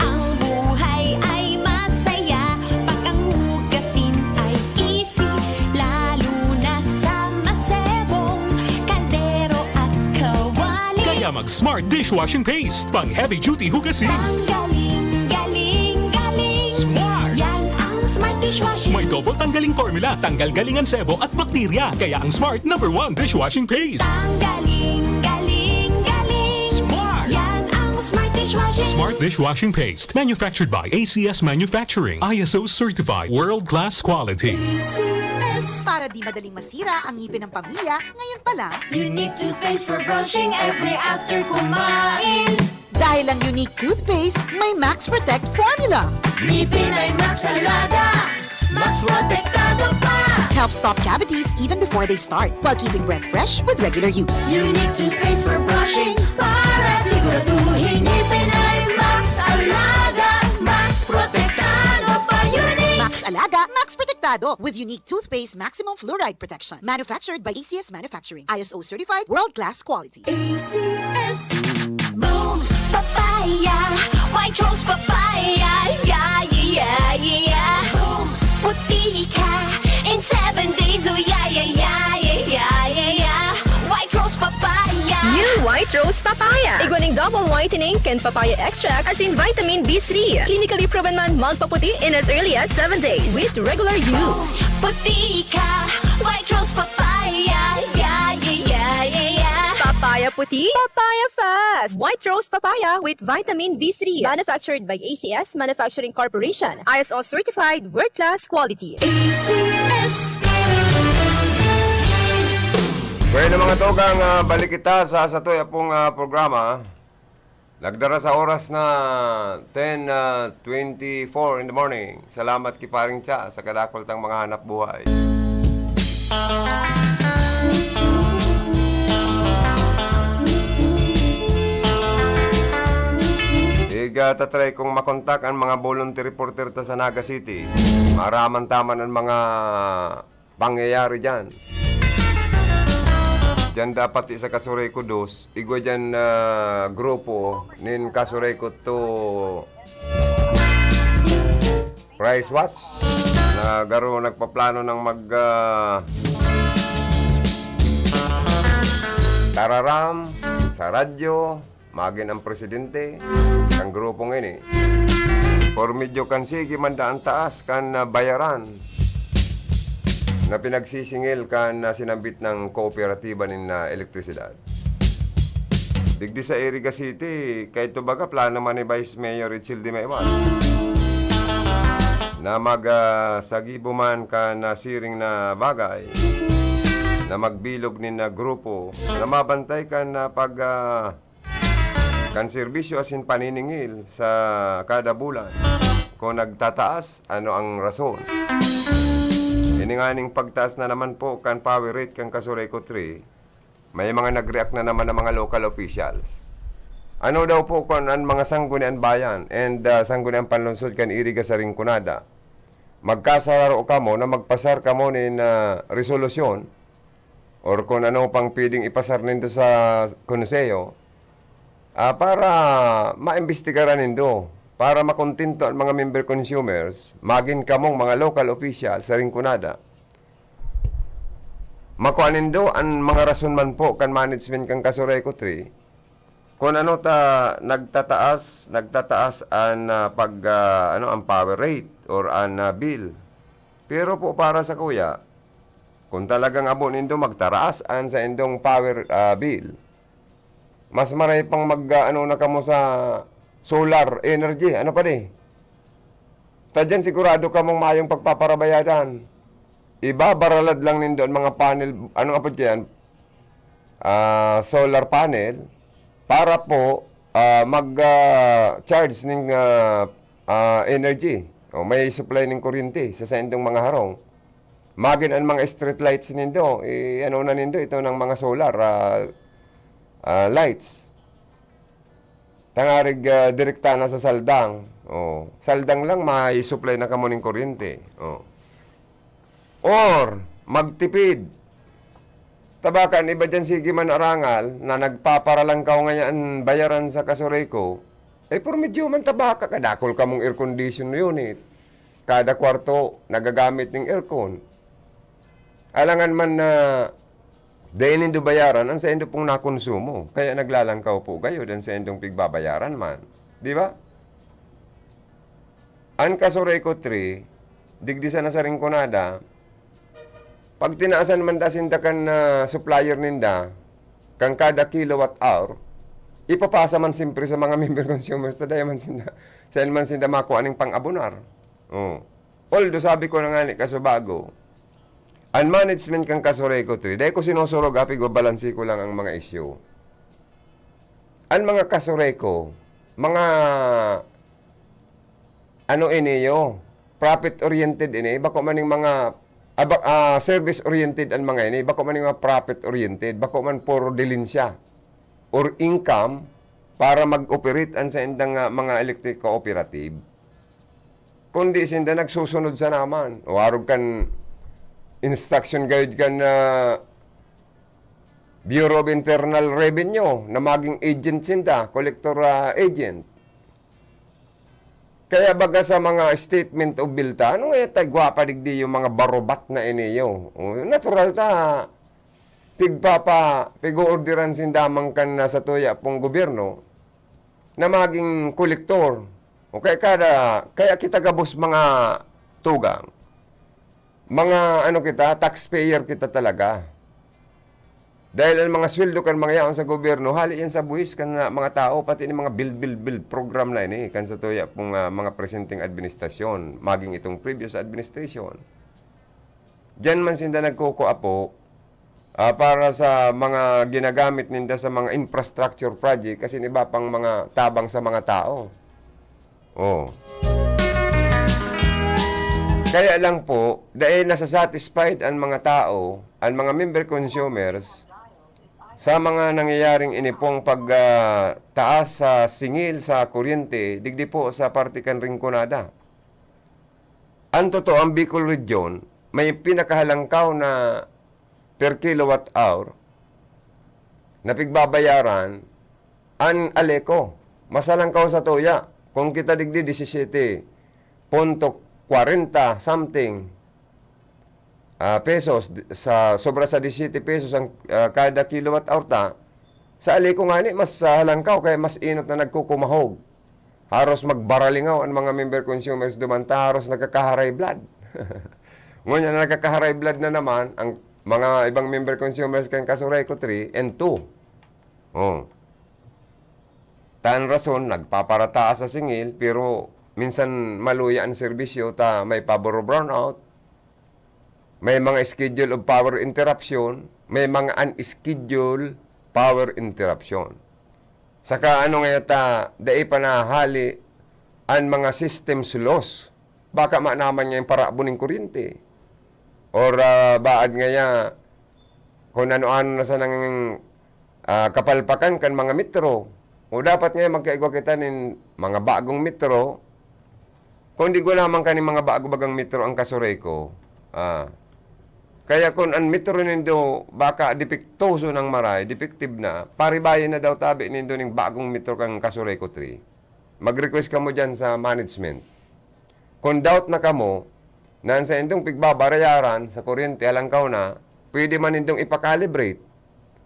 Ang buhay ay masaya pag ang hugasin ay easy, lalo na sa masebong kaldero at kawali. Kaya mag Smart Dishwashing Paste, pang heavy duty hugasin. Ang galing, galing, galing. Smart. Yan ang Smart Dishwashing. May double tanggaling formula, tanggal galing ang sebo at bakterya. Kaya ang Smart number one dishwashing paste. Ang galing, galing, galing. Smart. Yan ang Smart Dishwashing. Smart Dishwashing Paste. Manufactured by A C S Manufacturing. I S O certified. World class quality. A C S. Para di madaling masira ang ngipin ng pamilya, ngayon pa lang. Unique toothpaste for brushing every after kumain. Dahil ang Unique Toothpaste may Max Protect Formula. Ngipin ay Max Alaga, Max Protektado pa. Helps stop cavities even before they start, while keeping breath fresh with regular use. Unique toothpaste for brushing, para siguraduhin ngipin ay Max Alaga, Max Protektado pa. Unique! Max Alaga, Max Protektado. protektado with unique toothpaste maximum fluoride protection. Manufactured by A C S Manufacturing. I S O certified, world-class quality. A C S. Boom Papaya, White Rose Papaya, yeah, yeah, yeah, yeah. Boom, puti ka in seven days, oh yeah, yeah, yeah, yeah, yeah, yeah, yeah. White Rose Papaya. New White Rose Papaya. Igwa ning double whitening kan papaya extract asin vitamin B three. Clinically proven man magpaputi in as early as seven days with regular use. Puti ka, White Rose Papaya, yeah, yeah, yeah, yeah, yeah. Papaya puti, papaya fast. White Rose Papaya with vitamin B three. Manufactured by A C S Manufacturing Corporation. I S O certified, world class quality. A C S. Bueno, mga tugang, ah, balik kita sa satoy apong ah, programa. Nagdara sa oras na ten twenty-four in the morning. Salamat ki Paring Cha sa kadakol tang mga hanap buhay. Iga tatry kong makontak an mga voluntary reporter ta sa Naga City. Maraman taman an mga pangyayari diyan. Diyan dapat sa Kasureko dos, igwa diyan na grupo nin Kasureko to Price Watch na garo nagpaplano ng mag ah, tararam sa radyo, magin ang presidente ng grupong ini. Por medyo kan sige man daan taas kan ah, bayaran na pinagsisingil kan ah, sinambit ng kooperatiba nin ah, elektrisidad. Digdi sa Iriga City, kay ito baga plano man ni Vice Mayor Richel Di Maiwan na mag ah, sagibo man kan ah, siring na bagay na magbilog nin ah, grupo na mabantay kan ah, pag ah, kan serbisyo asin paniningil sa kada bulan. Kung nagtataas, ano ang rason? Ini nganing pagtaas na naman po kan power rate kan Kasureko three, may mga nag-react na naman ang mga local officials. Ano daw po kung an mga sanggunian bayan and ah, sanggunian panlungsod kan Iriga sa Rinconada? Magkasararo kamo na magpasar kamo nin ah, resolusyon or kung ano pang pwedeng ipasar nindo sa konseho, ah, para maimbestigaran nindo, para makontento an mga member consumers, magin kamong mga local official sa Rinconada. Makua nindo an mga rason man po kan management kan Kasureko three, kung ano ta nagtataas, nagtataas an ah, pag ah, ano ang power rate or an ah, bill. Pero po para sa kuya, kung talagang abo nindo magtaraas an sa indong power ah, bill, mas maray pang mag ah, ano na kamo sa solar energy, ano pa di? Ta diyan sigurado kamong mayong pagpaparabayadan. Ibabaralad lang nindo ang mga panel, anong apod kayan? Ah, solar panel para po ah, mag ah, charge ning ah, ah, energy o may supply ning kuryente sa saindong mga harong. Magin ang mga street lights nindo, i ano na nindo ito ng mga solar ah, ah, lights. Tangarig ah, direkta na sa saldang. Oh, saldang lang may supply na kamo ning kuryente. Oh. Or magtipid. Tabaka an iba diyan sige man arangal na nagpaparalangkaw ngayan bayaran sa Kasureko, eh por medyo man tabaka kadakol kamong air condition unit. Kada kwarto nagagamit ning aircon. Alangan man na dai nindo bayaran an saindo pong nakonsumo, kaya naglalangkaw po gayod an saindong pigbabayaran man. Di ba? An Kasureko three, digdi sana sa Rinconada, pag tinaasan man da sinda kan ah, supplier ninda, kan kada kilowatt hour, ipapasa man simpre sa mga member consumers ta dai man sinda, saan man sinda makuha ning pang-abonar. Oh. Although sabi ko na nga ni Kasubago, an management kan Kasureko three, dai ko sinusurog, apig babalansi ko lang ang mga issue. An mga Kasureko, mga ano ini yo, profit oriented ini, bako man ning mga aba, ah, service oriented an mga ini, bako man ning mga profit oriented, bako man puro dilinsya or income para mag-operate an saindang ah, mga electric cooperative. kundi sinda nagsusunod sa naman. O arog kan instruction guide kan, ah, Bureau of Internal Revenue na maging agent sinda, collector, ah, agent. Kaya baga sa mga statement o bilta, ano nga yung tagwa pa digdi yung mga barubat na iniyo? O, natural ta, pigpapa-, pig-oorderan sinda man kan nasa tuya pong gobyerno na maging kolektor. O kaya kada, kaya kita gabos mga tugang. Mga ano kita, taxpayer kita talaga. Dahil ang mga sweldo kan mga yaon sa gobyerno, hali yan sa buwis kan, ah, mga tao, pati ni mga build, build, build program na ini, kan sa tuya pong, ah, mga presenteng administrasyon, maging itong previous administration. Diyan man sinda nagkukuha po, ah, para sa mga ginagamit ninda sa mga infrastructure project, kasi iba pang mga tabang sa mga tao. Oh. Kaya lang po, dahil nasa-satisfied ang mga tao, ang mga member consumers, sa mga nangyayaring inipong pag, ah, taas sa singil sa kuryente, digdi po sa parte kan Rinconada. Ang totoo, ang Bicol Region, may pinakahalangkaw na per kilowatt hour na pigbabayaran an Aleco. Mas halangkaw sa tuya. Kung kita digdi, disisete punto kwarenta something, ah, pesos, di-, sa sobra sa disisete pesos ang, ah, kada kilowatt hour ta, sa Aleco ngani, mas, ah, halangkaw, kaya mas inot na nagkukumahog. Haros magbaralingaw an mga member consumers duman ta, haros nagkakaharay blood. Ngunyan na nagkakaharay blood na naman, ang mga ibang member consumers kan Casureco three and two. Oh. Tan rason, nagpaparataas sa singil, pero minsan maluya ang serbisyo ta may power brownout, may mga schedule of power interruption, may mga unscheduled power interruption. Saka ano nga ta, dai pa nahali an mga systems loss. Baka maanaman niya yung parabo ning kuryente. Or, ah, baad ngaya, kung ano-ano na sanang, ah, kapalpakan kan mga metro. O dapat ngaya magkaigwa kita nin mga bagong metro. Kung di ko naman kaning mga bago bagang metro ang Casureco, ah, kaya kun an metro nindo baka depektoso nang maray, defective na, paribayan na daw tabi nindo ning bagong metro kan Casureco three. Mag-request kamo diyan sa management. Kung doubt na kamo, na an saindong pigbabarayaran sa kuryente, halangkaw na, pwede man nindong ipa-calibrate.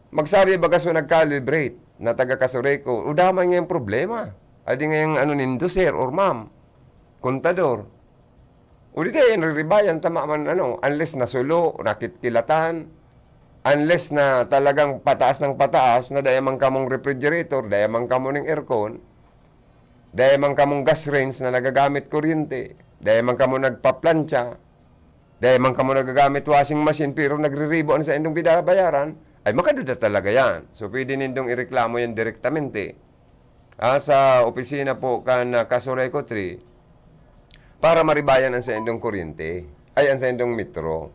Magsabi baga so nag-calibrate na taga Casureco, o damay ngayang problema. Adi ngayang ano nindo, sir or ma'am, kontador. O di kaya niriribayan, tama man, ano, unless nasulo, nakitkilatan, unless na talagang pataas ng pataas, na daya man kamong refrigerator, daya man kamo ning aircon, daya man kamong gas range na nagagamit kuryente, daya man kamo nagpaplantsa, daya man kamo nagagamit washing machine, pero nagriribo an saindong binabayaran, ay makaduda talaga yan. So, pwede nindong ireklamo yan direktamente, ah, sa opisina po kan, ah, Casureco three para maribayan ang saindong kuryente, ay, ang saindong metro.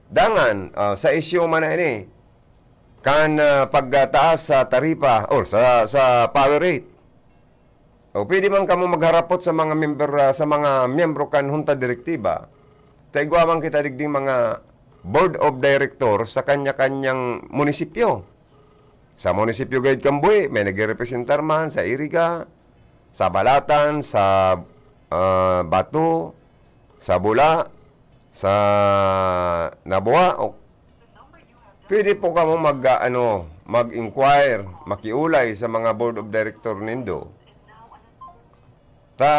Dangan, ah, sa isyu man na ini, kan, ah, pagtaas sa taripa or sa, sa power rate. O pwede man kamo magharapot sa mga member, ah, sa mga miyembro kan Junta Direktiba. Ta igwa man kita digding mga board of director sa kanya-kanyang munisipyo. Sa munisipyo gayud kan Buhi, may nagrerepresentar man sa Iriga, sa Balatan, sa, ah, Bato, sa Bula, sa Nabua, o pwede po kamo mag, ah, ano, mag-inquire, makiulay sa mga board of director nindo. Ta,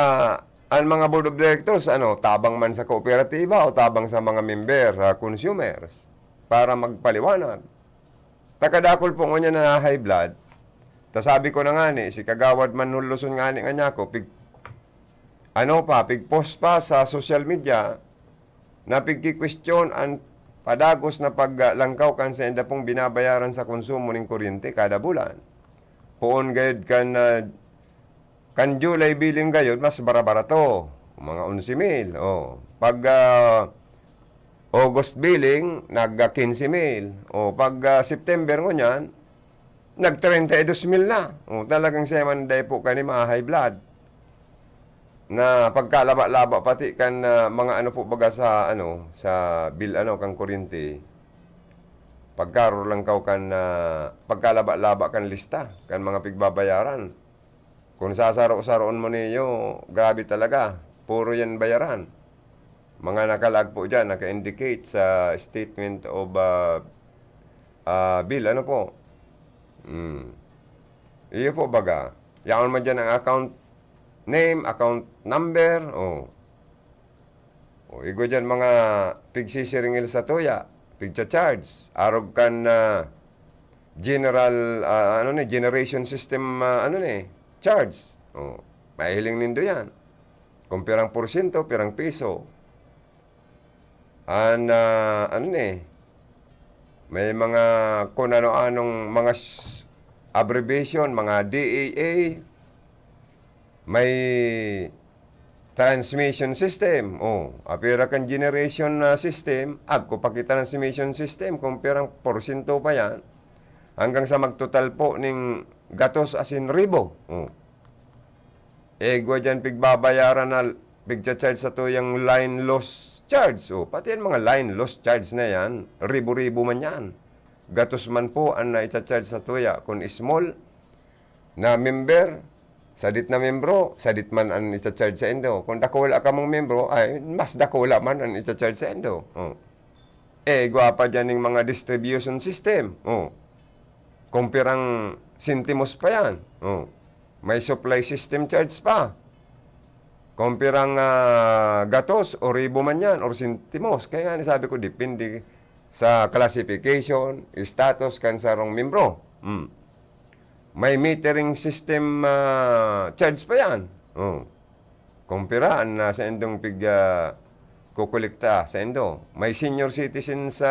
an mga board of directors, ano, tabang man sa kooperatiba o tabang sa mga member, ah, consumers, para magpaliwanag. Ta kadakul po ngunyan na high blood. Ta sabi ko na ngani, si Kagawad Manholoson ngani nganyan ako, pig-, ano pa, pig-post pa sa social media na pigkikwestiyon an padagos na paglangkaw kan sainda pong binabayaran sa konsumo nin kuryente kada bulan. Poon gayud kan, ah, kan July billing gayud, mas bara-barato, mga onse mil. Oh. Pag, ah, August billing, nag, ah, quince mil. Oh, pag, ah, September ngunyan, nag treinta y dos mil na. Oh, talagang siya man dai po kani ma-high blood. na pagkalaba-laba pati kan, ah, mga ano po baga sa ano, sa bill ano, kan kuryente, pagkaror lang kaw kan, ah, pagkalaba-laba kan lista kan mga pigbabayaran. Kung sasaro-saroon mo niyo, grabe talaga. Puro yan bayaran. Mga nakalag po dyan, naka-indicate sa statement of, ah, ah, bill. Ano po? Hmm. Iyo po baga. Yaon man dyan ang account name, account number. Oh. O, igwa dyan mga pigsisiringil sa tuya, pigcha-charge. Arog kan, ah, general, ah, ano ni, generation system, ah, ano ni, charge. O, mahiling nindo yan. Kung pirang porsyento, pirang piso. An, ah, ano ni, may mga kung ano-anong mga s-, abbreviation, mga D A A, may transmission system. Oh, apira kan generation na system, agko pa ki transmission system, kung pirang porsyento pa yan, hanggang sa magtotal po ning gatos asin ribo. Oh. Igwa dyan pigbabayaran na pigcha-charge sa tuyang line loss charge. Oh, pati yan mga line loss charge na yan, ribo-ribo man yan. Gatos man po an naicha-charge sa tuya. Kung small na member, sadit na membro, sadit man an icha-charge sa indo. Kung dakula ka mong membro, ay, mas dakula man an icha-charge sa indo. Oh. Eh, igwa pa dyan ning mga distribution system. Oh. Kung pirang sentimos pa yan. Oh. May supply system charge pa. Kung pirang, ah, gatos o ribo man yan or sentimos. Kaya nga sabi ko, depende sa classification, status kan sarong membro. Hmm. May metering system, ah, charge pa yan. Oh. Kung pira an, ah, sa indong pig, ah, kukolekta sa indo. May senior citizen sa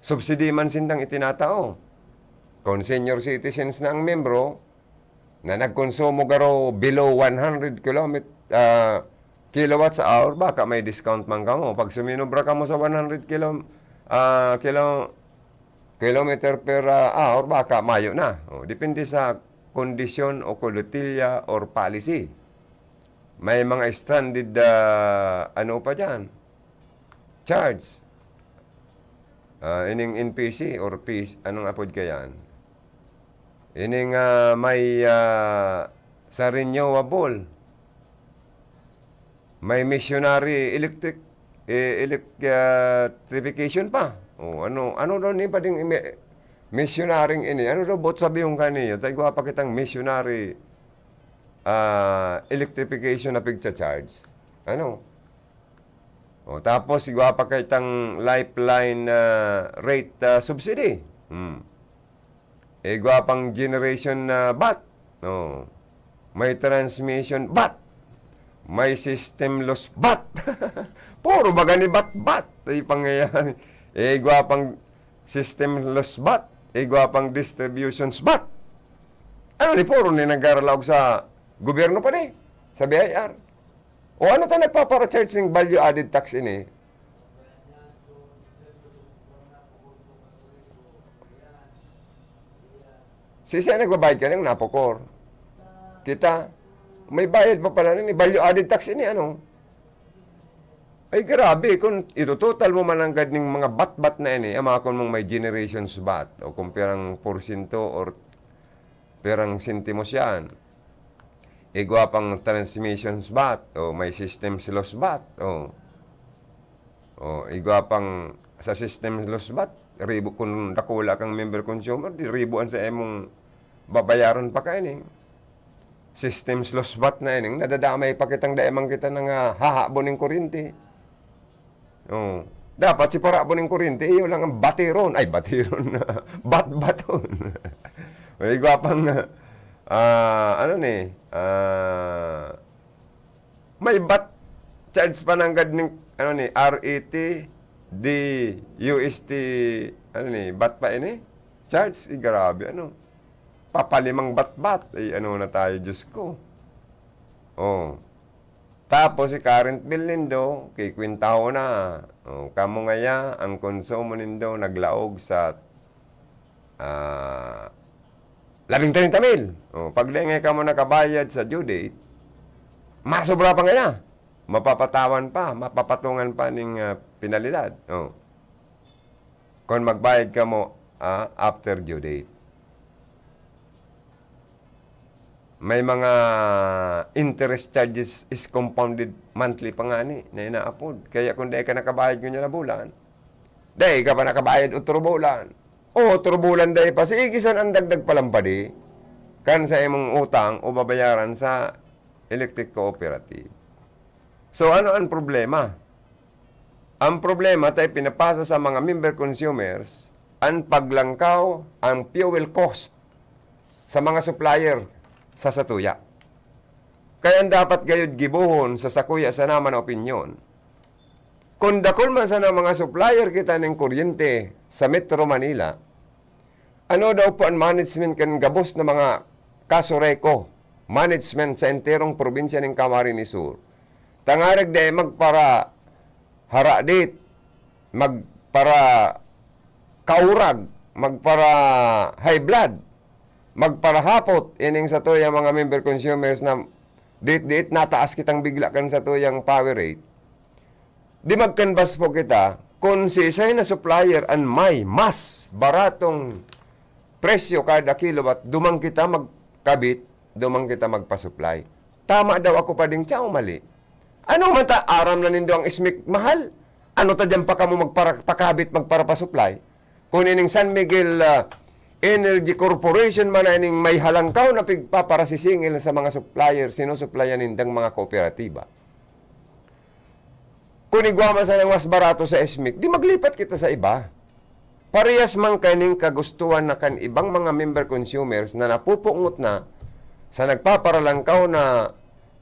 subsidy man sindang itinatao. Kung senior citizens na ang membro, na nagkonsumo garo below one hundred kilomet-, ah, kilowatts hour, baka may discount man kamo. Pag suminobra kamo sa one hundred kilo-, ah, kilo-, kilometer per, ah, hour, baka mayo na. O, depende sa kondisyon o kulotilya or policy. May mga stranded, ah, ano pa diyan? Charge. Ah, ining N P C or P C, anong apod kayan? Ining, ah, may, ah, sa renewable. May missionary electric, eh, electrification pa. Oh, ano, ano daw ni pa ding imi-, missionaring ini? Ano daw buot sabihon kaniyo? Ta igwa pa kitang missionary, ah, electrification na pigcha-charge. Ano? Oh, tapos igwa pa kitang lifeline, ah, rate, ah, subsidy. Hmm. Igwa pang generation na bat. Oh. May transmission bat. May system loss bat. Puro baga ni bat-bat. Ay pangyayari. Igwa pang system loss bat. Igwa pang distributions bat. Ano ni puro ni nagaralaog sa gobyerno pa ni? Sa B I R? O ano ta nagpapara-charge ning value added tax ini? Sisay nagbabayad kaning napukor? Kita, may bayad pa pala nin value added tax ini, ano? Ay, grabe, kung itototal mo man nanggad ning mga bat-bat na ini, amakon mong may generations bat, o kung pirang porsyento or pirang sentimos yan. Igwa pang transmissions bat, o may systems loss bat, o. O, igwa pang sa systems loss bat, ribo, kung dakula kang member consumer, di ribo an sa imong babayaran pa kaini. Systems loss bat na ining nadadamay pa kitang dai man kita nang, ah, hahabon ning kuryente. Oh, dapat si parabo ning kuryente, iyo lang ang batiron. Ay, batiron. Bat-baton. May igwa pang, ah, ano ni, ah, may bat charge pa nanggad ning, ano ni, R A T, D U S T, ano ni, bat pa ini? Charge? Eh, grabe, ano? Papalimang bat-bat. Eh, ano na tayo, Diyos ko. Oh. Tapos, si current bill nindo, kikwentaho na. Oh, kamo ngaya, ang konsumo nindo naglaog sa, ah, labing treinta mil. Oh, pag di nga kamo nakabayad sa due date, Masobra pa ngaya. Mapapatawan pa, mapapatungan pa ning, ah, penalidad. Oh. Kung magbayad kamo, ah, after due date. May mga interest charges is compounded monthly pa ngani na inaapod. Kaya kung dai ka nakabayad ngunyan na bulan, dai ka pa nakabayad otro bulan. O otro bulan dai pa, sige, san an dagdag palampadi kan sa imong utang o babayaran sa electric cooperative. So, ano ang problema? Ang problema tayo pinapasa sa mga member consumers ang paglangkaw, ang fuel cost sa mga supplier sa satuya. Kaya ang dapat gayud gibohon sa sakuya sana man na opinyon, kung dakul man sana mga supplier kita ning kuryente sa Metro Manila, ano daw po ang management kan gabos na mga Casureco management sa enterong probinsya ning Camarines Sur? Tangarig dai magpara haradit, magpara kaurag, magpara high blood, magparahapot ining satuyang mga member consumers na dit-dit nataas kitang bigla kan satuyang power rate. Di magkanbas po kita kung siisay na supplier an may mas baratong presyo kada kilowatt, duman kita magkabit, duman kita magpa-supply. Tama daw ako pa ding tsaw, mali? Ano man ta, aram na nindo ang SMEC mahal? Ano ta diyan pa kamo magpara-, pakabit, magparapasupply? Kung ining San Miguel, ah, Energy Corporation man na ining may halangkaw na pigpaparasisingil sa mga supplier, sinusuplayan nindang mga kooperatiba. Kung igwa man sana mas barato sa SMEC, di maglipat kita sa iba. Parehas man kaning kagustuhan na kan ibang mga member consumers na napupungot na sa nagpaparalangkaw na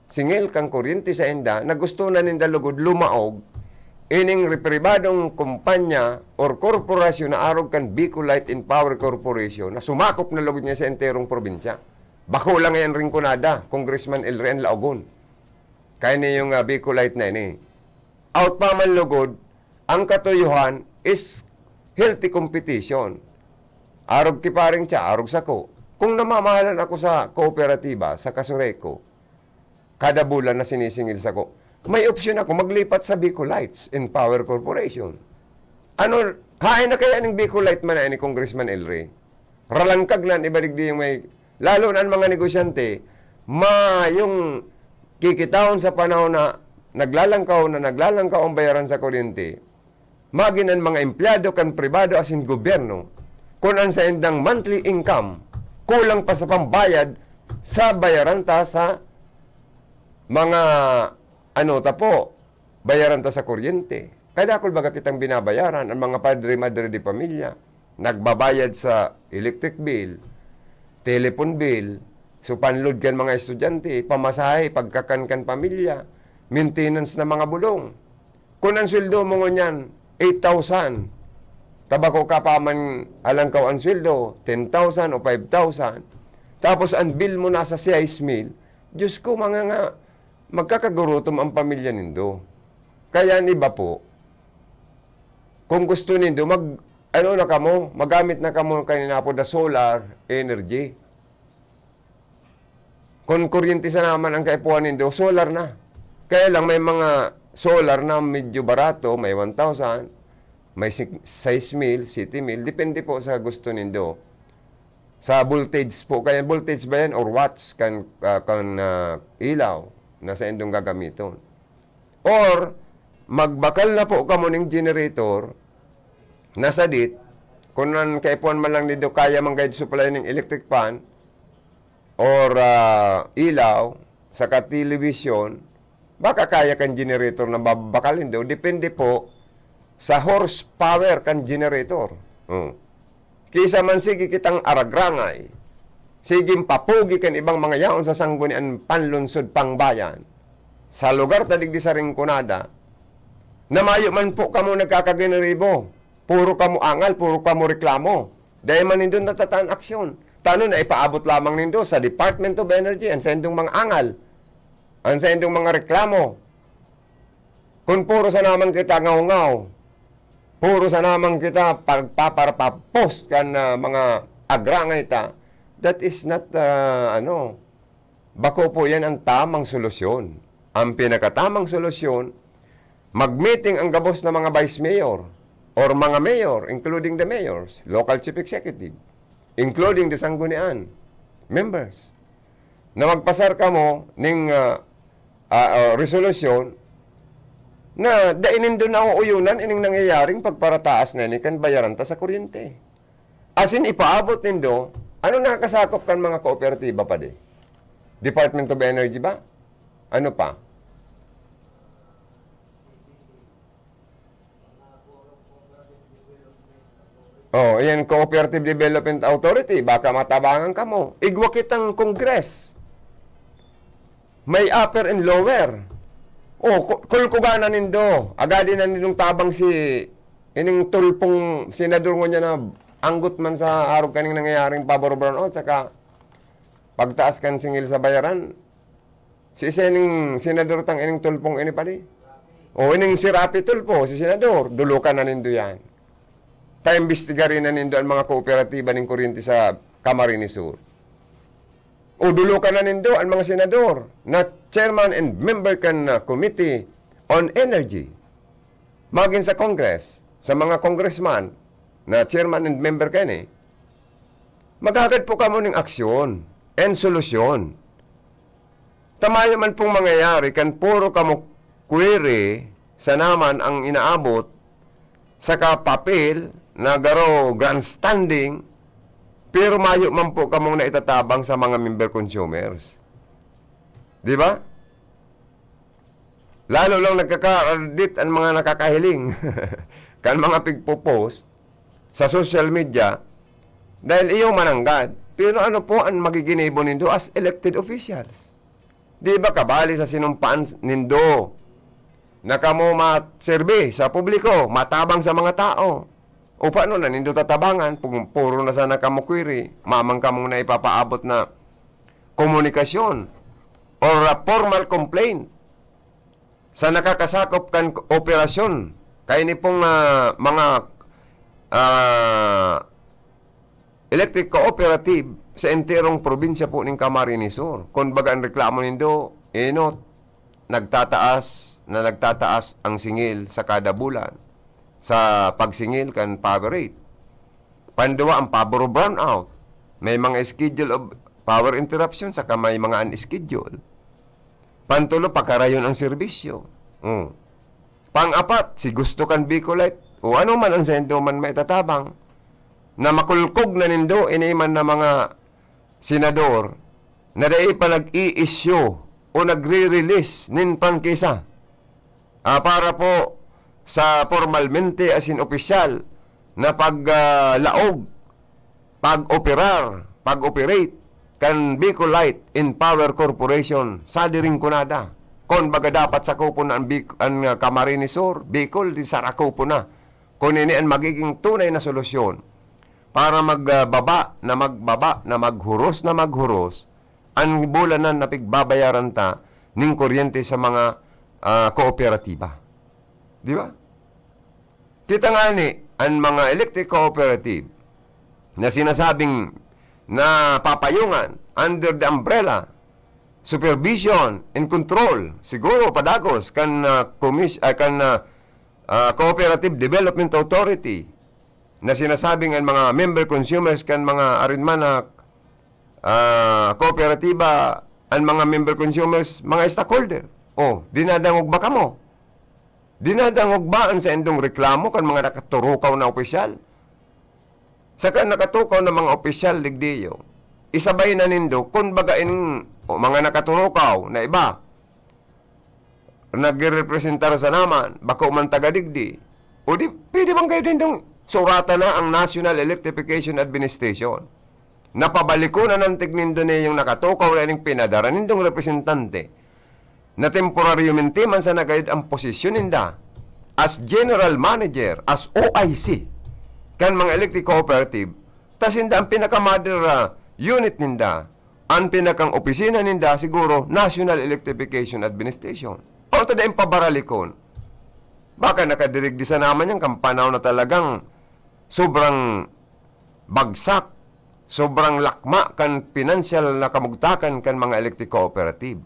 singil kan kuryente sa inda, na gusto na ninda lugod lumaog ining repribadong kumpanya or korporasyon na arog kan Bicolite and Power Corporation na sumakop na lugod niya sa enterong probinsya. Bako lang yan, Rinconada, Congressman El Rey, an laogon. Kaya niyong, ah, Bicolite na ini. Out pa man lugod, ang katuyuhan is healthy competition. Arog ki paring siya, arog sako. Kung namamahalan ako sa kooperatiba, sa Casureco, kada bulan na sinisingil sako, may opsyon ako maglipat sa Bicolites and Power Corporation. Ano, hain na kaya ning Bicolite man na ni Congressman El Rey? Ralangkag na an iba digdi yung may, lalo na ang mga negosyante, mayong kikitaon sa panahon na naglalangkaw na naglalangkaw ang bayaran sa kuryente, magin an mga empleyado kan pribado asin gobyerno, kun an saindang monthly income kulang pa sa pambayad sa bayaran ta sa mga, ano ta po, bayaran ta sa kuryente. Kaya dakul baga kitang binabayaran, ang mga padre, madre de pamilya, nagbabayad sa electric bill, telephone bill, so panlod kan mga estudyante, pamasahe, pagkakan kan pamilya, maintenance na mga bulong. Kun ang sweldo mo ngunyan, eight thousand, tabako ka pa man halangkaw ang sweldo, ten thousand o five thousand, tapos ang bill mo nasa siyais mil, Diyos ko, mga nga, magkakagurutom ang pamilya nindo. Kaya an iba po, kung gusto nindo, mag, ano na kamo, magamit na kamo kanina po na solar energy. Kung kuryente sa naman ang kaipuhan nindo, solar na. Kaya lang may mga solar na medyo barato, may one thousand, may six, sais mil, siyete mil, depende po sa gusto nindo. Sa voltage po, kaya voltage ba yan or watts kan, ah, kan, ah, ilaw na saindong gagamiton? Or magbakal na po kamo ning generator na sadit, kun an kaipuhan man lang nindo kaya man gayud supply ning electric fan or, ah, ilaw, saka television, baka kaya kan generator na babakal nindo, depende po sa horsepower kan generator. Oh. Kisa man sige kitang aragrangay, siging papogi kan ibang mga yaon sa sanggunian panlunsod pangbayan, sa lugar ta digdi sa Rinconada, na mayo man po kamo nagkakaginiribo, puro kamo angal, puro kamo reklamo. Dai man nindo natataan aksyon. Tano na ipaabot lamang nindo sa Department of Energy an saindong mga angal, an saindong mga reklamo. Kun puro sa naman kita ngaw-ngaw, puro sa naman kita pagpaparapapos kan, ah, mga agrangay ta, that is not, ah, ano, bako po yan ang tamang solusyon. Ang pinakatamang solusyon, mag-meeting ang gabos na mga vice mayor or mga mayor, including the mayors, local chief executive, including the sanggunian members, na magpasar kamo ning, ah, ah, ah, resolusyon na dai nindo nauuyunan ining nangyayaring pagparataas na ini kan bayaran ta sa kuryente. Asin ipaabot nindo, ano nakakasakop kan mga kooperatiba, padi? Department of Energy ba? Ano pa? Oh, yan, Cooperative Development Authority, baka matabangan kamo. Igwa kitang Congress. May upper and lower. Oh, ku-, kulkuganan nindo. Agadi na nindong tabang si ining tulpong senador ngunyan na anggot man sa arog kaning nangyayaring pabor brownout, saka pagtaas kan singil sa bayaran. Si isa ining senador tang ining tulpong ini, padi. O ining si Rapi Tulfo, si senador, dulukan na nindo yan. Paimbestigarin na nindo ang mga kooperatiba ning kuryente sa Camarines Sur. O dulukan na nindo ang mga senador na chairman and member kan, ah, Committee on Energy. Magin sa Congress, sa mga congressman na chairman and member kaini, maghagad po kamo ning aksyon and solusyon. Ta mayo man pong mangyayari kan puro kamo query sana man ang inaabot, saka papel na garo grandstanding, pero mayo man po kamong naitatabang sa mga member consumers. Di ba? Lalo lang nagkakaradit an mga nakakahiling kan mga pigpo-post sa social media dahil iyo mananggad. Pero ano po an magiginibo nindo as elected officials? Di ba kabali sa sinumpaan nindo na kamo maserbi sa publiko, matabang sa mga tao? O paano na nindo tatabangan kung puro na sana kamo query, mamang kamong naipapaabot na komunikasyon or a formal complaint sa nakakasakop kan operasyon? Kaya ini pong, ah, mga, ah, electric cooperative sa enterong probinsya po ning Camarines Sur. Kun baga, ang reklamo nindo, enot, nagtataas na nagtataas ang singil sa kada bulan sa pagsingil kan power rate. Panduwa, ang pabor brownout. May mga schedule of power interruption saka may mga unscheduled. Pantulo, pakarayon ang serbisyo. Oh. Pang-apat, si gusto kan Bicolite. O ano man ang saindo man maitatabang na makulkog na nindo ini man na mga senador na dai pa nag-i-issue o nagre-release nin prangkisa, ah, para po sa pormalmente asin opisyal na pag, ah, laog, pag-operar, pag-operate kan Bicolite and Power Corporation sa diring kunada. Kun baga dapat sakupon na ang Bic-, ang, ah, Camarines Sur, Bicol, di sarakupon na. Kun ini ang magiging tunay na solusyon para magbaba na magbaba na maghuros na maghuros an bulanan na pigbabayaran ta ning kuryente sa mga, ah, kooperatiba. Di ba? Kita ngani, an mga electric cooperative na sinasabing napapayungan under the umbrella, supervision, and control, siguro padagos kan, ah, komis-, ah, kan, ah, ah, Cooperative Development Authority, na sinasabing an mga member consumers kan mga arinman na, ah, kooperatiba, an mga member consumers, mga stockholder. Oh, dinadangog ba kamo? Dinadangog ba an saindong reklamo kan mga nakaturukaw na opisyal? Saka nakatukaw na mga opisyal, digdiyo, isabay na nindo, kun baga ining, o, mga nakaturukaw na iba, nagrerepresentar sa naman, bako man taga digdi, o di, pwede bang kayo din dong suratan na ang National Electrification Administration? Napabalikon na nantig nindo na yung nakatukaw na ining pinadara nindong representante na temporaryamente man sana gayod ang posisyon ninda as general manager, as O I C, kan mga electric cooperative, ta sinda ang pinaka-mother, ah, unit ninda, ang pinakang opisina ninda, siguro, National Electrification Administration. Ano ta daing pabaralikon? Baka nakadirigdi sa naman yan, kan panahon na talagang sobrang bagsak, sobrang lakma kan pinansyal na kamugtakan kan mga electric cooperative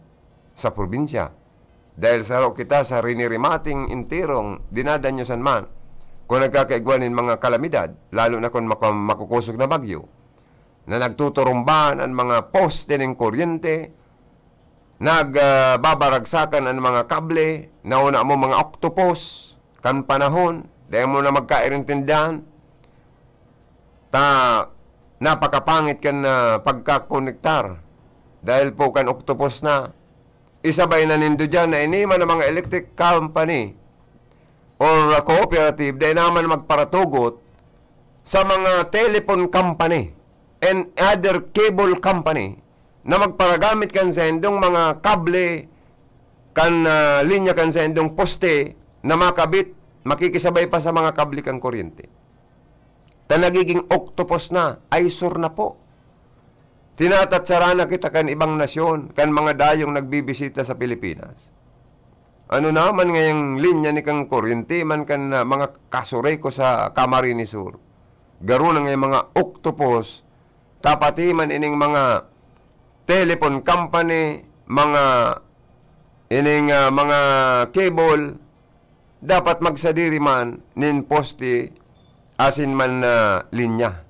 sa probinsya. Dahil saro kita sa rinirimating intirong dinadanyusan man kun nagkakaigwa nin mga kalamidad, lalo na kun maka-, makukosog na bagyo, na nagtuturumbahan an mga poste nin kuryente, nag, ah, babaragsakan an mga kable, nauna mo mga oktopus, kan panahon, dai mo na magkairintindihan, ta napakapangit kan, ah, pagkakonektar dahil po kan oktopus na. Isabay na nindo diyan na ini man ang mga electric company or, ah, cooperative, dai naman magparatugot sa mga telephone company and other cable company na magparagamit kan saindong mga kable, kan, ah, linya kan saindong poste na makabit, makikisabay pa sa mga kable kan kuryente. Ta nagiging oktopus na, eyesore na po. Tinatatsara na kita kan ibang nasyon, kan mga dayong nagbibisita sa Pilipinas. Ano naman ngayang linya ni kang kuryente man kan, ah, mga kasureko sa Camarines Sur? Garo na ngayang mga oktopus, ta pati man ining mga telephone company, mga, ining, ah, mga cable, dapat magsadiri man nin poste asin man na linya.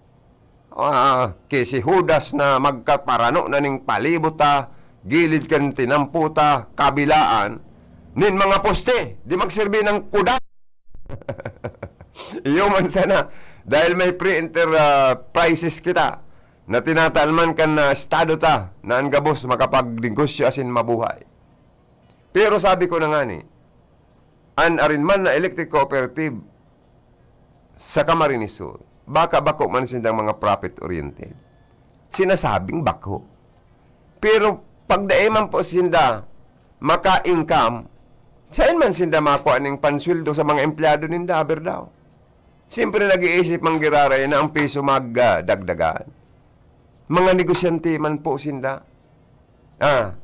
Ah, ki si Judas na magkaparano na ning palibot ta, gilid kan tinampo ta, kabilaan nin mga poste, di magserbi ng kuda. Iyo man sana, dahil may pre-enter, ah, prices kita, na tinatalman kan, ah, estado ta, na an gabos makapagnegosyo asin mabuhay. Pero sabi ko na ngani, an arin man na electric cooperative sa Camarines Sur, baka bako man sindang mga profit-oriented. Sinasabing bako. Pero pag dai man po sinda maka-income, saen man sinda makua ning pansweldo sa mga empleyado ninda, aber daw? Siyempre, nag-iisip man giraray na ang piso magdagdagan. Mga negosyante man po sinda. Ah,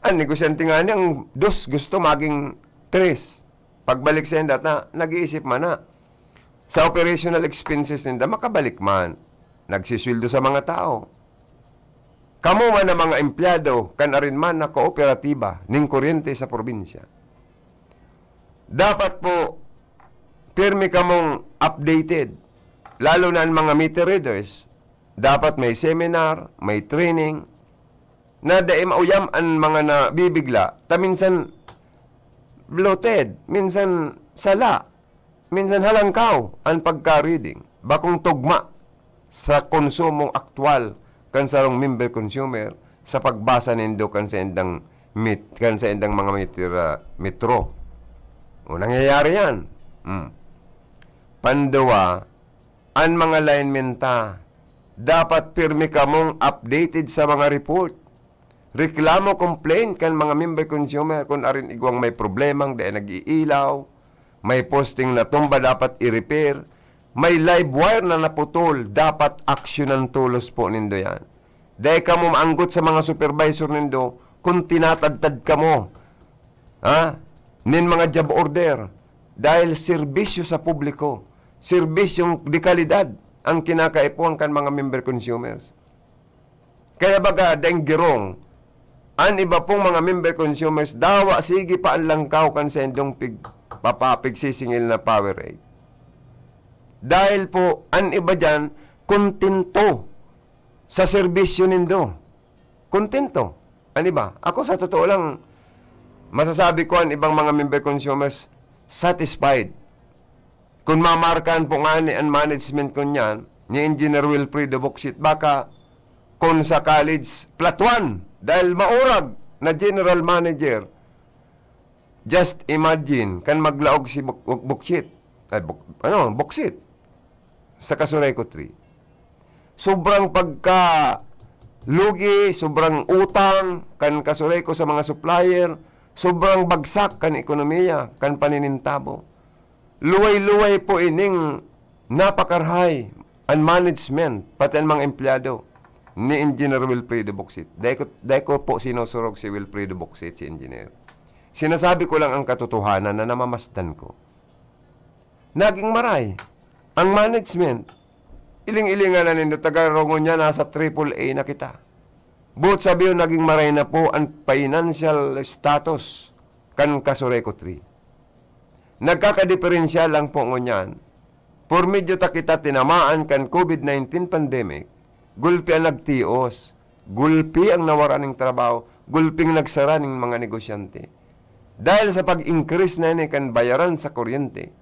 ang negosyante nga niya, ang dos gusto maging tres. Pagbalik sa indat na, nag-iisip man na. Sa operational expenses ninda, makabalik man. Nagsisweldo sa mga tao. Kamo man ang mga empleyado kan arin man na kooperatiba nin kuryente sa probinsya. Dapat po, pirmi kamong updated. Lalo na ang mga meter readers, dapat may seminar, may training, na dai mauyam an mga nabibigla, ta minsan bloated, minsan sala, minsan halangkaw an pagka-reading, bakong tugma sa konsumong aktual kan sarong member consumer sa pagbasa nindo kan saindang mit-, kan saindang mga meter, ah, metro. O, nangyayari yan. Hmm. Panduwa, an mga linemen ta, dapat pirmi kamong updated sa mga report. Reklamo, complaint kan mga member consumer kun arin igwang may problemang dai nag-iilaw, may posting na tumba dapat i-repair, may live wire na naputol, dapat aksyonan tolos po nindo yan. Dai kamo maanggot sa mga supervisor nindo kun tinatadtad kamo, ha, nin mga job order. Dahil serbisyo sa publiko, serbisyong de kalidad ang kinakaipuhan kan mga member consumers. Kaya baga, daing girong, an iba pong mga member consumers, dawa sige pa an langkaw kan saindong pig-, papapigsisingil na power rate. Dahil po, an iba diyan, kontento sa serbisyo nindo. Kontento. An iba. Ako, sa totoo lang, masasabi ko, an ibang mga member consumers, satisfied. Kung mamarkahan po nga ni an management ko niyan, ni Engineer Wilfredo Boksit, baka kung sa college, platuan, dahil maurag na general manager, just imagine, kan maglaog si Bok-, Bok-, Boksit, ay, Bok-, ano, Boksit, sa Kasureco three. Sobrang pagkalugi, sobrang utang, kan Kasureco sa mga supplier, sobrang bagsak kan ekonomiya, kan paninintabo. Luway-luway po ining napakarahay an management, pati an mga empleyado ni Engineer Wilfredo Boksit. Dai ko, dai ko po sinusurog si Wilfredo Boksit, si Engineer. Sinasabi ko lang ang katotohanan na namamasdan ko. Naging maray ang management. Iling-ilingan na nindo, taga Rongon niya, nasa triple A na kita. Buot sabihin, naging maray na po ang financial status kan Casureco three. Nagkakadiperensiya lang po ngunyan, por medyo ta kita tinamaan kan COVID nineteen pandemic, gulpi an nagtios, gulpi ang nawara ning trabaho, gulping nagsara ning mga negosyante. Dahil sa pag-increase na ini kan bayaran sa kuryente,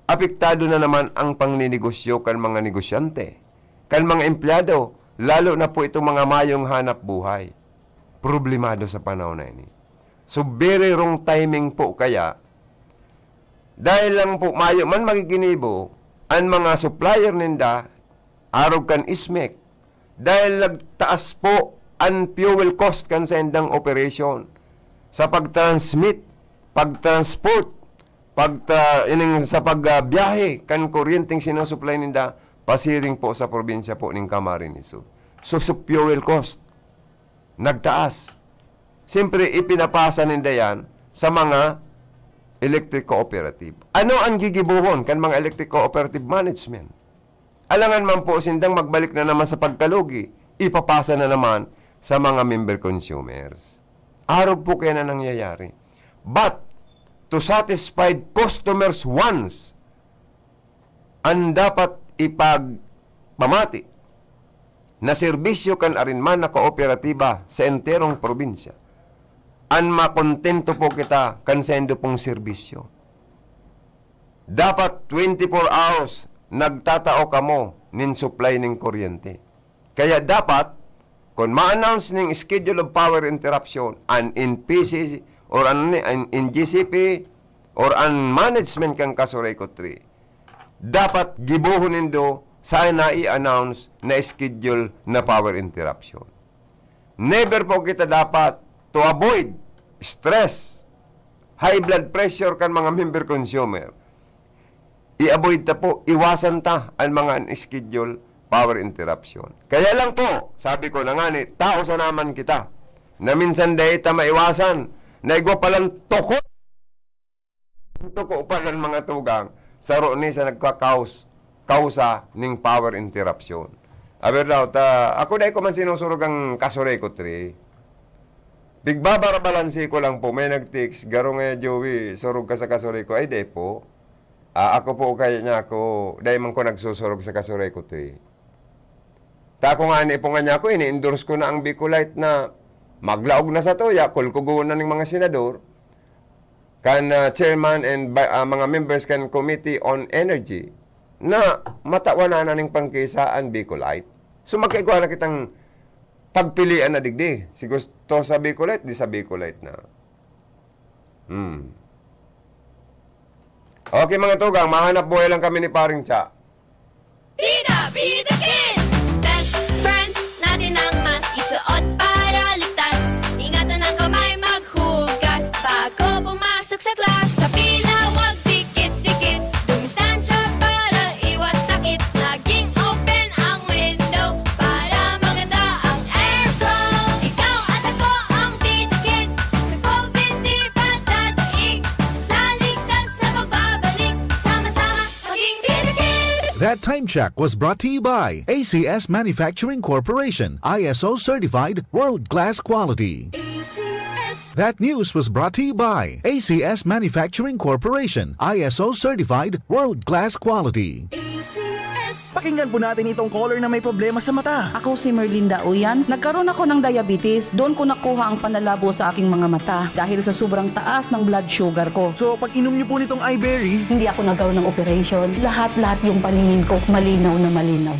apektado na naman ang pangninegosyo kan mga negosyante, kan mga empleyado, lalo na po itong mga mayong hanap buhay. Problemado sa panahon na ini. So, very wrong timing po kaya, dahil lang po mayo man magiginibo an mga supplier ninda, arog kan SMEC, dahil nagtaas po an fuel cost kan saindang operation sa pag-transmit, pag-transport, pagta-, ining sa pag, ah, biyahe kan kuryenteng sinusupply ninda pasiring po sa probinsya po ning Camarines Sur. So, sa fuel cost, nagtaas. Siyempre, ipinapasa ninda yan sa mga electric cooperative. Ano ang gigibohon kan mga electric cooperative management? Alangan man po sindang magbalik na naman sa pagkalugi, ipapasa na naman sa mga member consumers. Arog po kaya na nangyayari. But, to satisfy customers' wants, an dapat ipagpamati na serbisyo kan arin man na kooperatiba sa enterong probinsya, an makontento po kita kan saindo pong serbisyo. Dapat twenty-four hours nagtatao kamo nin supply nin kuryente. Kaya dapat, kun ma-announce ning schedule of power interruption, an N P C C or an, an N G C P or an management kan Casureco three, dapat gibohon nindo sa na i-announce na schedule na power interruption. Never po kita dapat, to avoid stress, high blood pressure kan mga member consumer, i-avoid ta po, iwasan ta an mga unscheduled power interruption. Kaya lang po, sabi ko na nga ni, tao sana man kita, na minsan dai ta maiwasan, na igwa palang toko, toko pa kan mga tugang, saro ni sa nagkakaus-, kausa ning power interruption. Aber daw, ta, ako dai ko man sinusurog ang Casureco three. Pigbabarabalansi ko lang po, may nag-text, "Garo nga, Joey, surog ka sa Casureco." Ay, di po. Ah, ako po kaya niya ako, dai man ko nagsusurog sa Casureco three. Ta ako nga ni po nga niya ako, ini-endorse ko na ang Bicolite na maglaog na sa tuya, kulkugon na ning mga senador, kan, ah, chairman and ba-, ah, mga members kan Committee on Energy, na matawan na ning pangkisa an Bicolite. So, magkaigwa na kitang pagpilian na digdi. Si gusto sa Bicolite, di sa Bicolite na. Hmm. Okay, mga tugang, mahanap buhay lang kami ni Paring Cha. Bida, Bida Kid! Best friend natin ang mask. Isuot para ligtas. Ingatan ang kamay maghugas. Bago pumasok sa class, sa pila, wag dikit-dikit. Dumistansya para iwas sakit. Maging open ang window para maganda ang airflow. Ikaw at ako ang Bida Kid. Sa COVID, di ba dadaig? Sa ligtas na pagbabalik, sama-sama maging Bida Kid! That time check was brought to you by A C S Manufacturing Corporation, I S O certified, world-class quality. A C S. That news was brought to you by A C S Manufacturing Corporation, I S O certified, world-class quality. A C S. Pakinggan po natin itong caller na may problema sa mata. Ako si Merlinda Uyan. Nagkaroon ako ng diabetes. Doon ko nakuha ang panlalabo sa aking mga mata dahil sa sobrang taas ng blood sugar ko. So, pag inom niyo po nitong iBerry, hindi ako nagkaroon ng operation. Lahat-lahat yung paningin ko, malinaw na malinaw.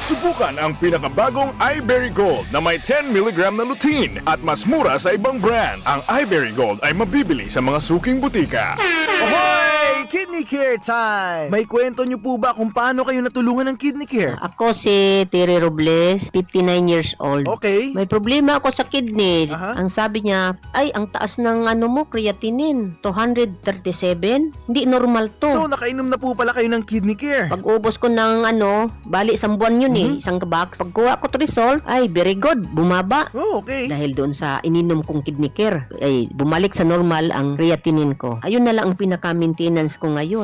Subukan ang pinakabagong iBerry Gold na may ten milligram na lutein at mas mura sa ibang brand. Ang iBerry Gold ay mabibili sa mga suking butika. Ahoy! Kidney Care Time! May kwento niyo po ba kung paano kayo natulungan ng Kidney Care? Ako si Terry Robles, fifty-nine years old. Okay. May problema ako sa kidney. Aha. Ang sabi niya, "Ay, ang taas ng ano mo, creatinine, two hundred thirty-seven. Hindi normal to." So, nakainom na po pala kayo ng Kidney Care. Pag-ubos ko ng ano, bali, isang buwan yun eh, Mhm. isang box. Pagkuha ko result, ay, very good, bumaba. Oh, okay. Dahil doon sa ininom kong Kidney Care, ay, bumalik sa normal ang creatinine ko. Ayun na lang ang pinaka-maintenance ko ngayon.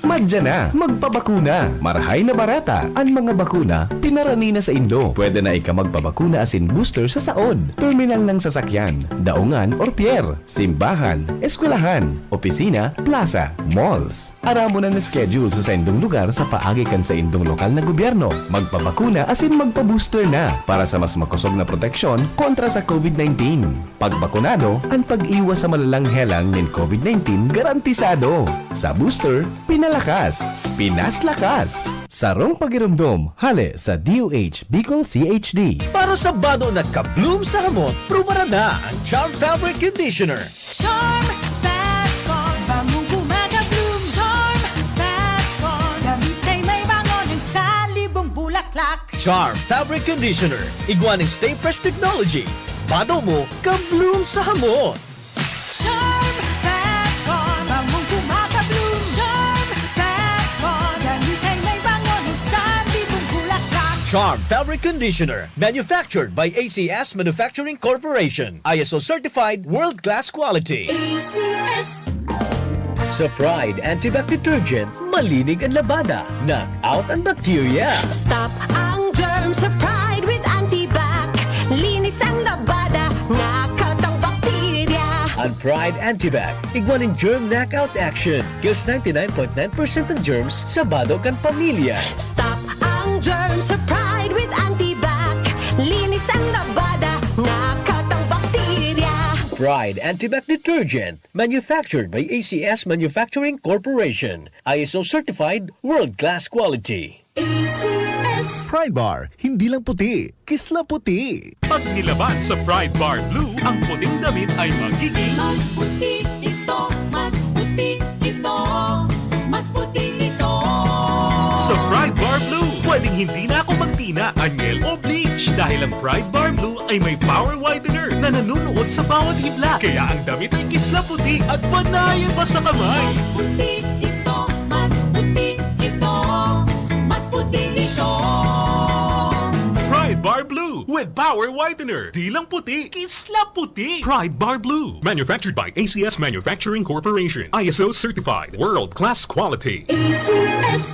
Madya na, magpabakuna! Marahay na bareta! An mga bakuna, pinarani na saindo. Pwede na ika magpabakuna asin booster sa saod, terminal ng sasakyan, daungan or pier, simbahan, eskwelahan, opisina, plaza, malls. Aramon an schedule sa saindong lugar sa paagi kan saindong lokal na gobyerno. Magpabakuna asin magpa-booster na para sa mas makosog na proteksyon kontra sa COVID nineteen. Pagbakunado, an pag-iwas sa malalang helang nin COVID nineteen garantisado. Sa booster, pinalakas, pinaslakas. Sarong pagiromdom, hale sa D O H Bicol C H D. Para sa bado na ka-bloom sa hamot, prubarada ang Charm Fabric Conditioner. Charm Fat Con, bangong gumagabloom. Charm Fat Con, damit ay may bango ng salibong bulaklak. Charm Fabric Conditioner, igwa nin Stay Fresh Technology. Bado mo, ka-bloom sa hamot. Charm Fat Con, bangong gumagabloom. Charm Fat Con, damit ay may bango ng salibong bulaklak. Charm Fabric Conditioner, manufactured by A C S Manufacturing Corporation. I S O certified, world-class quality. A C S. Sa Pride Antibac Detergent, malinig an labada, knock out an bacteria. Stop ang germ sa Pride with Antibac. Linis ang labada, knock out ang bakterya. An Pride Antibac, igwa nin germ knockout action. Kills ninety-nine point nine percent ng germs sa bado kan pamilya. Stop ang germ sa Pride with Antibac. Linis ang labada, knock out ang bakterya. Pride Antibac Detergent, manufactured by A C S Manufacturing Corporation. I S O certified, world-class quality. A C S. Pride Bar, hindi lang puti, kisla puti. Pag nilaban sa Pride Bar Blue, ang puting damit ay magiging Mas puti ito, mas puti ito, mas puti ito. Sa Pride Bar Blue, pwedeng hindi na ako magtina, anyel o bleach dahil ang Pride Bar Blue ay may power whitener na nanunuot sa bawat hibla. Kaya ang damit ay kisla puti at panayan pa sa kamay. Mas puti ito, mas puti ito, mas puti ito. Pride Bar Blue with Power Whitener. Di lang puti, kisla puti. Pride Bar Blue. Manufactured by A C S Manufacturing Corporation. I S O certified. World class quality. A C S.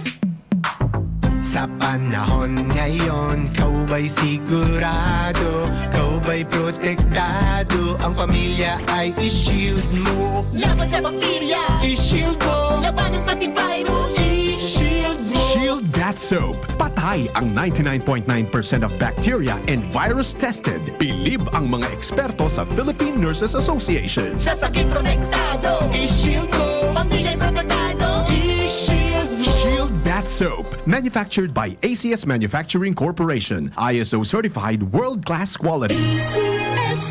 Sa panahon ngayon, ikaw ba'y sigurado? Ikaw ba'y protektado? Ang pamilya ay i-shield mo. Laban sa bakterya, i-shield mo. Labanan pati virus, i-shield mo. Shield Bath Soap. Patay ang ninety-nine point nine percent of bacteria and virus tested. Bilib ang mga eksperto sa Philippine Nurses Association. Sa sakit protektado, i-shield mo. Pamilya protektado, i-shield mo. Shield Bath Soap. Manufactured by A C S Manufacturing Corporation. I S O certified world-class quality. A C S.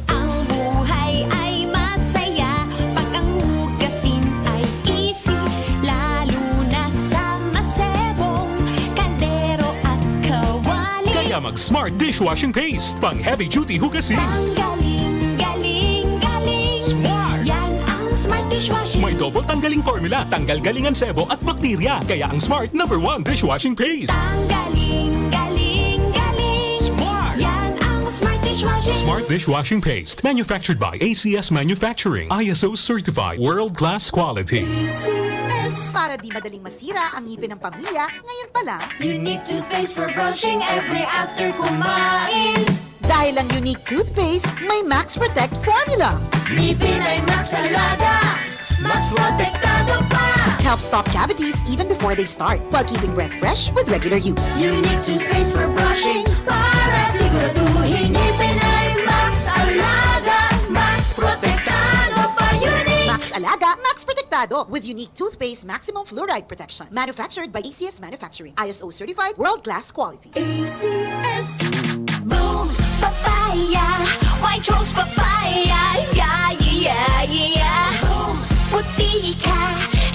Ang buhay ay masaya pag ang hugasin ay easy, lalo na sa masebong kaldero at kawali. Kaya mag Smart Dishwashing Paste, pang heavy duty hugasin. Ang galing, galing, galing. Smart! Yan ang Smart Dishwashing. May double tanggaling formula, tanggal galing ang sebo at bakterya. Kaya ang Smart number one dishwashing paste. Ang galing, galing, galing. Smart! Yan ang Smart Dishwashing. Smart Dishwashing Paste, manufactured by A C S Manufacturing, I S O certified, world-class quality. A C S. Para di madaling masira ang ngipin ng pamilya, ngayon pa lang. Unique toothpaste for brushing every after kumain. Dahil ang Unique Toothpaste may Max Protect Formula. Ngipin ay Max Alaga, Max Protektado pa. Helps stop cavities even before they start, while keeping breath fresh with regular use. Unique Toothpaste for brushing para siguraduhin ngipin ay Max Alaga, Max Protektado pa. Unique! Max Alaga, Max Protektado with Unique Toothpaste Maximum Fluoride Protection. Manufactured by A C S Manufacturing. I S O certified, world-class quality. A C S. Boom! Papaya! White Rose Papaya! Yeah, yeah, yeah, yeah! Boom! Puti ka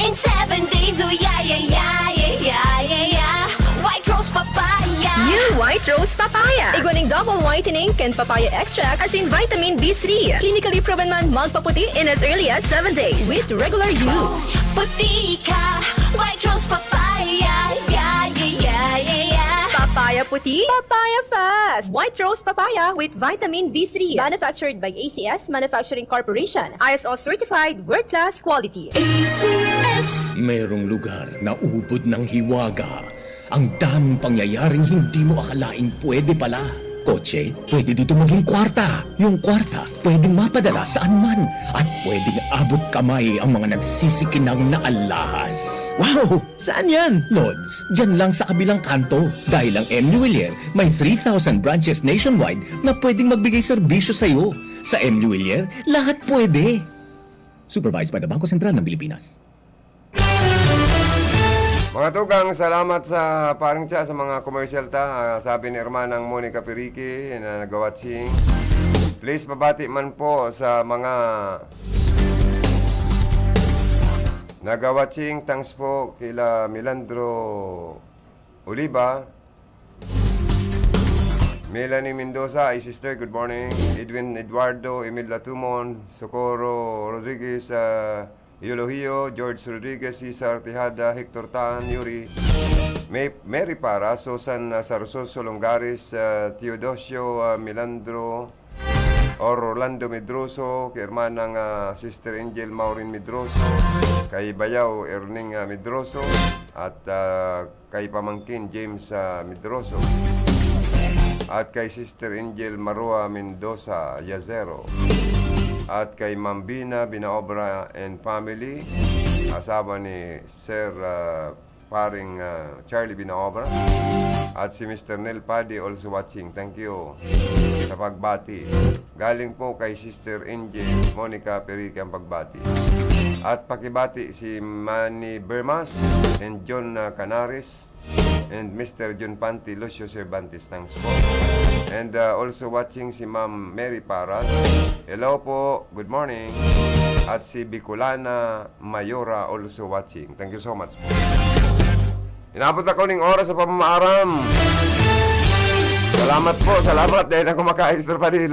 in seven days! Oh, yeah, yeah, yeah, yeah, yeah, yeah, yeah! White Rose Papaya! New White Rose Papaya! Igwa ning double whitening kan papaya extract asin vitamin B three. Clinically proven man magpaputi in as early as seven days with regular use. Puti ka! White Rose Papaya! Yeah, yeah, yeah, yeah, yeah! Papaya! Papaya puti, Papaya Fest! White Rose Papaya with Vitamin B three. Manufactured by A C S Manufacturing Corporation. I S O certified, world class quality. A C S. Merong lugar na ubod ng hiwaga. Ang daming pangyayaring hindi mo akalaing pwede pala. Kotse, pwede dito maging kwarta. Yung kwarta, pwedeng mapadala saan man. At pwedeng abot kamay ang mga nagsisikinang na alahas. Wow! Saan yan? Lods, dyan lang sa kabilang kanto. Dahil ang M. Lhuillier may three thousand branches nationwide na pwedeng magbigay serbisyo sa'yo. Sa M. Lhuillier, lahat pwede. Supervised by the Bangko Sentral ng Pilipinas. Mga tugang, salamat sa parang siya sa mga commercial ta. Ah, sabi ni Hermanang Monica Perique na nag-watching, please pabati man po sa mga nag-watching. Thanks po kila Milandro Oliva, Melanie Mendoza, ay sister, good morning. Edwin Eduardo, Emil Latumon, Socorro Rodriguez, ah, Eulogio, George Rodriguez, Cesar Tejada, Hector Tan, Yuri, May, Mary Para, Susan, ah, Sarsoso Longares, ah, Teodosio, ah, Milandro, Orlando Medroso, kay hermanang, ah, Sister Angel Maureen Medroso, kay Bayaw Erning, ah, Medroso, at, ah, kay pamangkin James, ah, Medroso, at kay Sister Angel Marua Mendoza Yazero, at kay Ma'am Bina Binaobra and family, asawa ni Sir, ah, paring, ah, Charlie Binaobra, at si Mister Nel Padi also watching. Thank you sa pagbati. Galing po kay Sister N J Monica Perique ang pagbati. At pakibati si Manny Bermas and John, ah, Canaris and Mister John Panti, Lucio Cervantes. Thanks po. And, ah, also watching si Ma'am Mary Paras. Hello po. Good morning. At si Bicolana Mayora also watching. Thank you so much po. Inabot na ko ning oras sa pamamaaram. Salamat po. Salamat dahil ako makaistor pa rin.